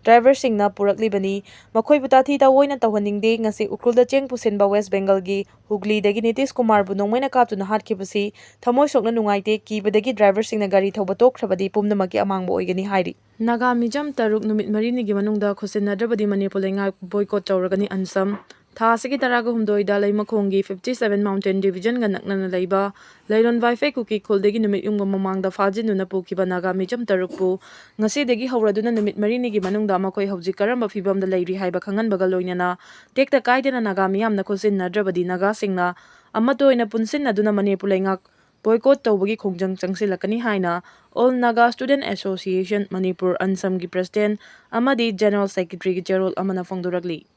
driverꯁꯤꯡꯅ ꯄꯨꯔꯛꯂꯤꯕꯅꯤ꯫ ꯃꯈꯣꯏꯕꯨ ꯇꯥꯊꯤ ꯇꯥꯑꯣꯏꯅ ꯇꯧꯍꯟꯅꯤꯡꯗꯦ꯫ ꯉꯁꯤ ꯎꯈ꯭ꯔꯨꯜꯗ ꯆꯦꯡ ꯄꯨꯁꯤꯟꯕ West Bengalꯒꯤ ꯍꯨꯒ꯭ꯂꯤꯗꯒꯤ ꯅꯤꯇꯤꯁ ꯀꯨꯃꯥꯔꯕꯨ ꯅꯣꯡꯃꯩꯅ ꯀꯥꯞꯇꯨꯅ ꯍꯥꯠꯈꯤꯕꯁꯤ ꯊꯃꯣꯏ ꯁꯣꯛꯅ ꯅꯨꯡꯉꯥꯏꯇꯦ꯫ ꯀꯤꯕꯗꯒꯤ driverꯁꯤꯡꯅ ꯒꯥꯔꯤ ꯊꯧꯕ ꯇꯣꯛꯈ꯭ꯔꯕꯗꯤ ꯄꯨꯝꯅꯃꯛꯀꯤ ꯑꯃꯥꯡꯕ ꯑꯣꯏꯒꯅꯤ ꯍꯥꯏꯔꯤ꯫ ꯅꯥꯒꯥ ꯃꯤꯆꯝ ꯇꯔꯨꯛ ꯅꯨꯃꯤꯠ ꯃꯔꯤꯅꯤꯒꯤ ꯃꯅꯨꯡꯗ ꯈꯨꯠꯁꯤꯟꯅꯗ꯭ꯔꯕꯗꯤ ꯃꯅꯤꯄꯨꯔ ꯂꯩꯉꯥꯛ boycott ꯇꯧꯔꯒꯅꯤ, ꯑꯟꯁꯝ꯫ ꯊꯥ ꯑꯁꯤꯒꯤ ꯇꯔꯥꯒ ꯍꯨꯝꯗꯣꯏꯗ ꯂꯩꯃꯈꯣꯡꯒꯤ fifty seven Mountain Divisionꯒ ꯅꯛꯅꯅ ꯂꯩꯕ ꯂꯩꯔꯣꯟ ꯋꯥꯏꯐꯩ ꯀꯨꯀꯤ ꯈꯨꯜꯗꯒꯤ ꯅꯨꯃꯤꯠ ꯌꯨꯡꯕ ꯃꯃꯥꯡꯗ ꯐꯥꯖꯤꯟꯗꯨꯅ ꯄꯨꯈꯤꯕ ꯅꯥꯒꯥ ꯃꯤꯆꯝ ꯇꯔꯨꯛꯄꯨ ꯉꯁꯤꯗꯒꯤ ꯍꯧꯔꯗꯨꯅ ꯅꯨꯃꯤꯠ ꯃꯔꯤꯅꯤꯒꯤ ꯃꯅꯨꯡꯗ ꯃꯈꯣꯏ ꯍꯧꯖꯤꯛ ꯀꯔꯝꯕ ꯐꯤꯕꯝꯗ ꯂꯩꯔꯤ ꯍꯥꯏꯕ ꯈꯪꯍꯟꯕꯒ ꯂꯣꯏꯅꯅ ꯇꯦꯛꯇ ꯀꯥꯏꯗꯅ ꯅꯥꯒꯥ ꯃꯤꯌꯥꯝꯅ ꯈꯨꯠꯁꯤꯟꯅꯗ꯭ꯔꯕꯗꯤ ꯅꯥꯒꯥꯁꯤꯡꯅ ꯑꯃꯠꯇ ꯑꯣꯏꯅ ꯄꯨꯟꯁꯤꯟꯅꯗꯨꯅ ꯃꯅꯤꯄꯨꯔ ꯂꯩꯉꯥꯛ boycott ꯇꯧꯕꯒꯤ ꯈꯣꯡꯖꯪ ꯆꯪꯁꯤꯜꯂꯛꯀꯅꯤ ꯍꯥꯏꯅ All Naga Student Association Manipur, ꯑꯟꯁꯝꯒꯤ president ꯑꯃꯗꯤ general secretaryꯒꯤ ꯆꯦꯔꯣꯜ ꯑꯃꯅ ꯐꯣꯡꯗꯣꯔꯛꯂꯤ꯫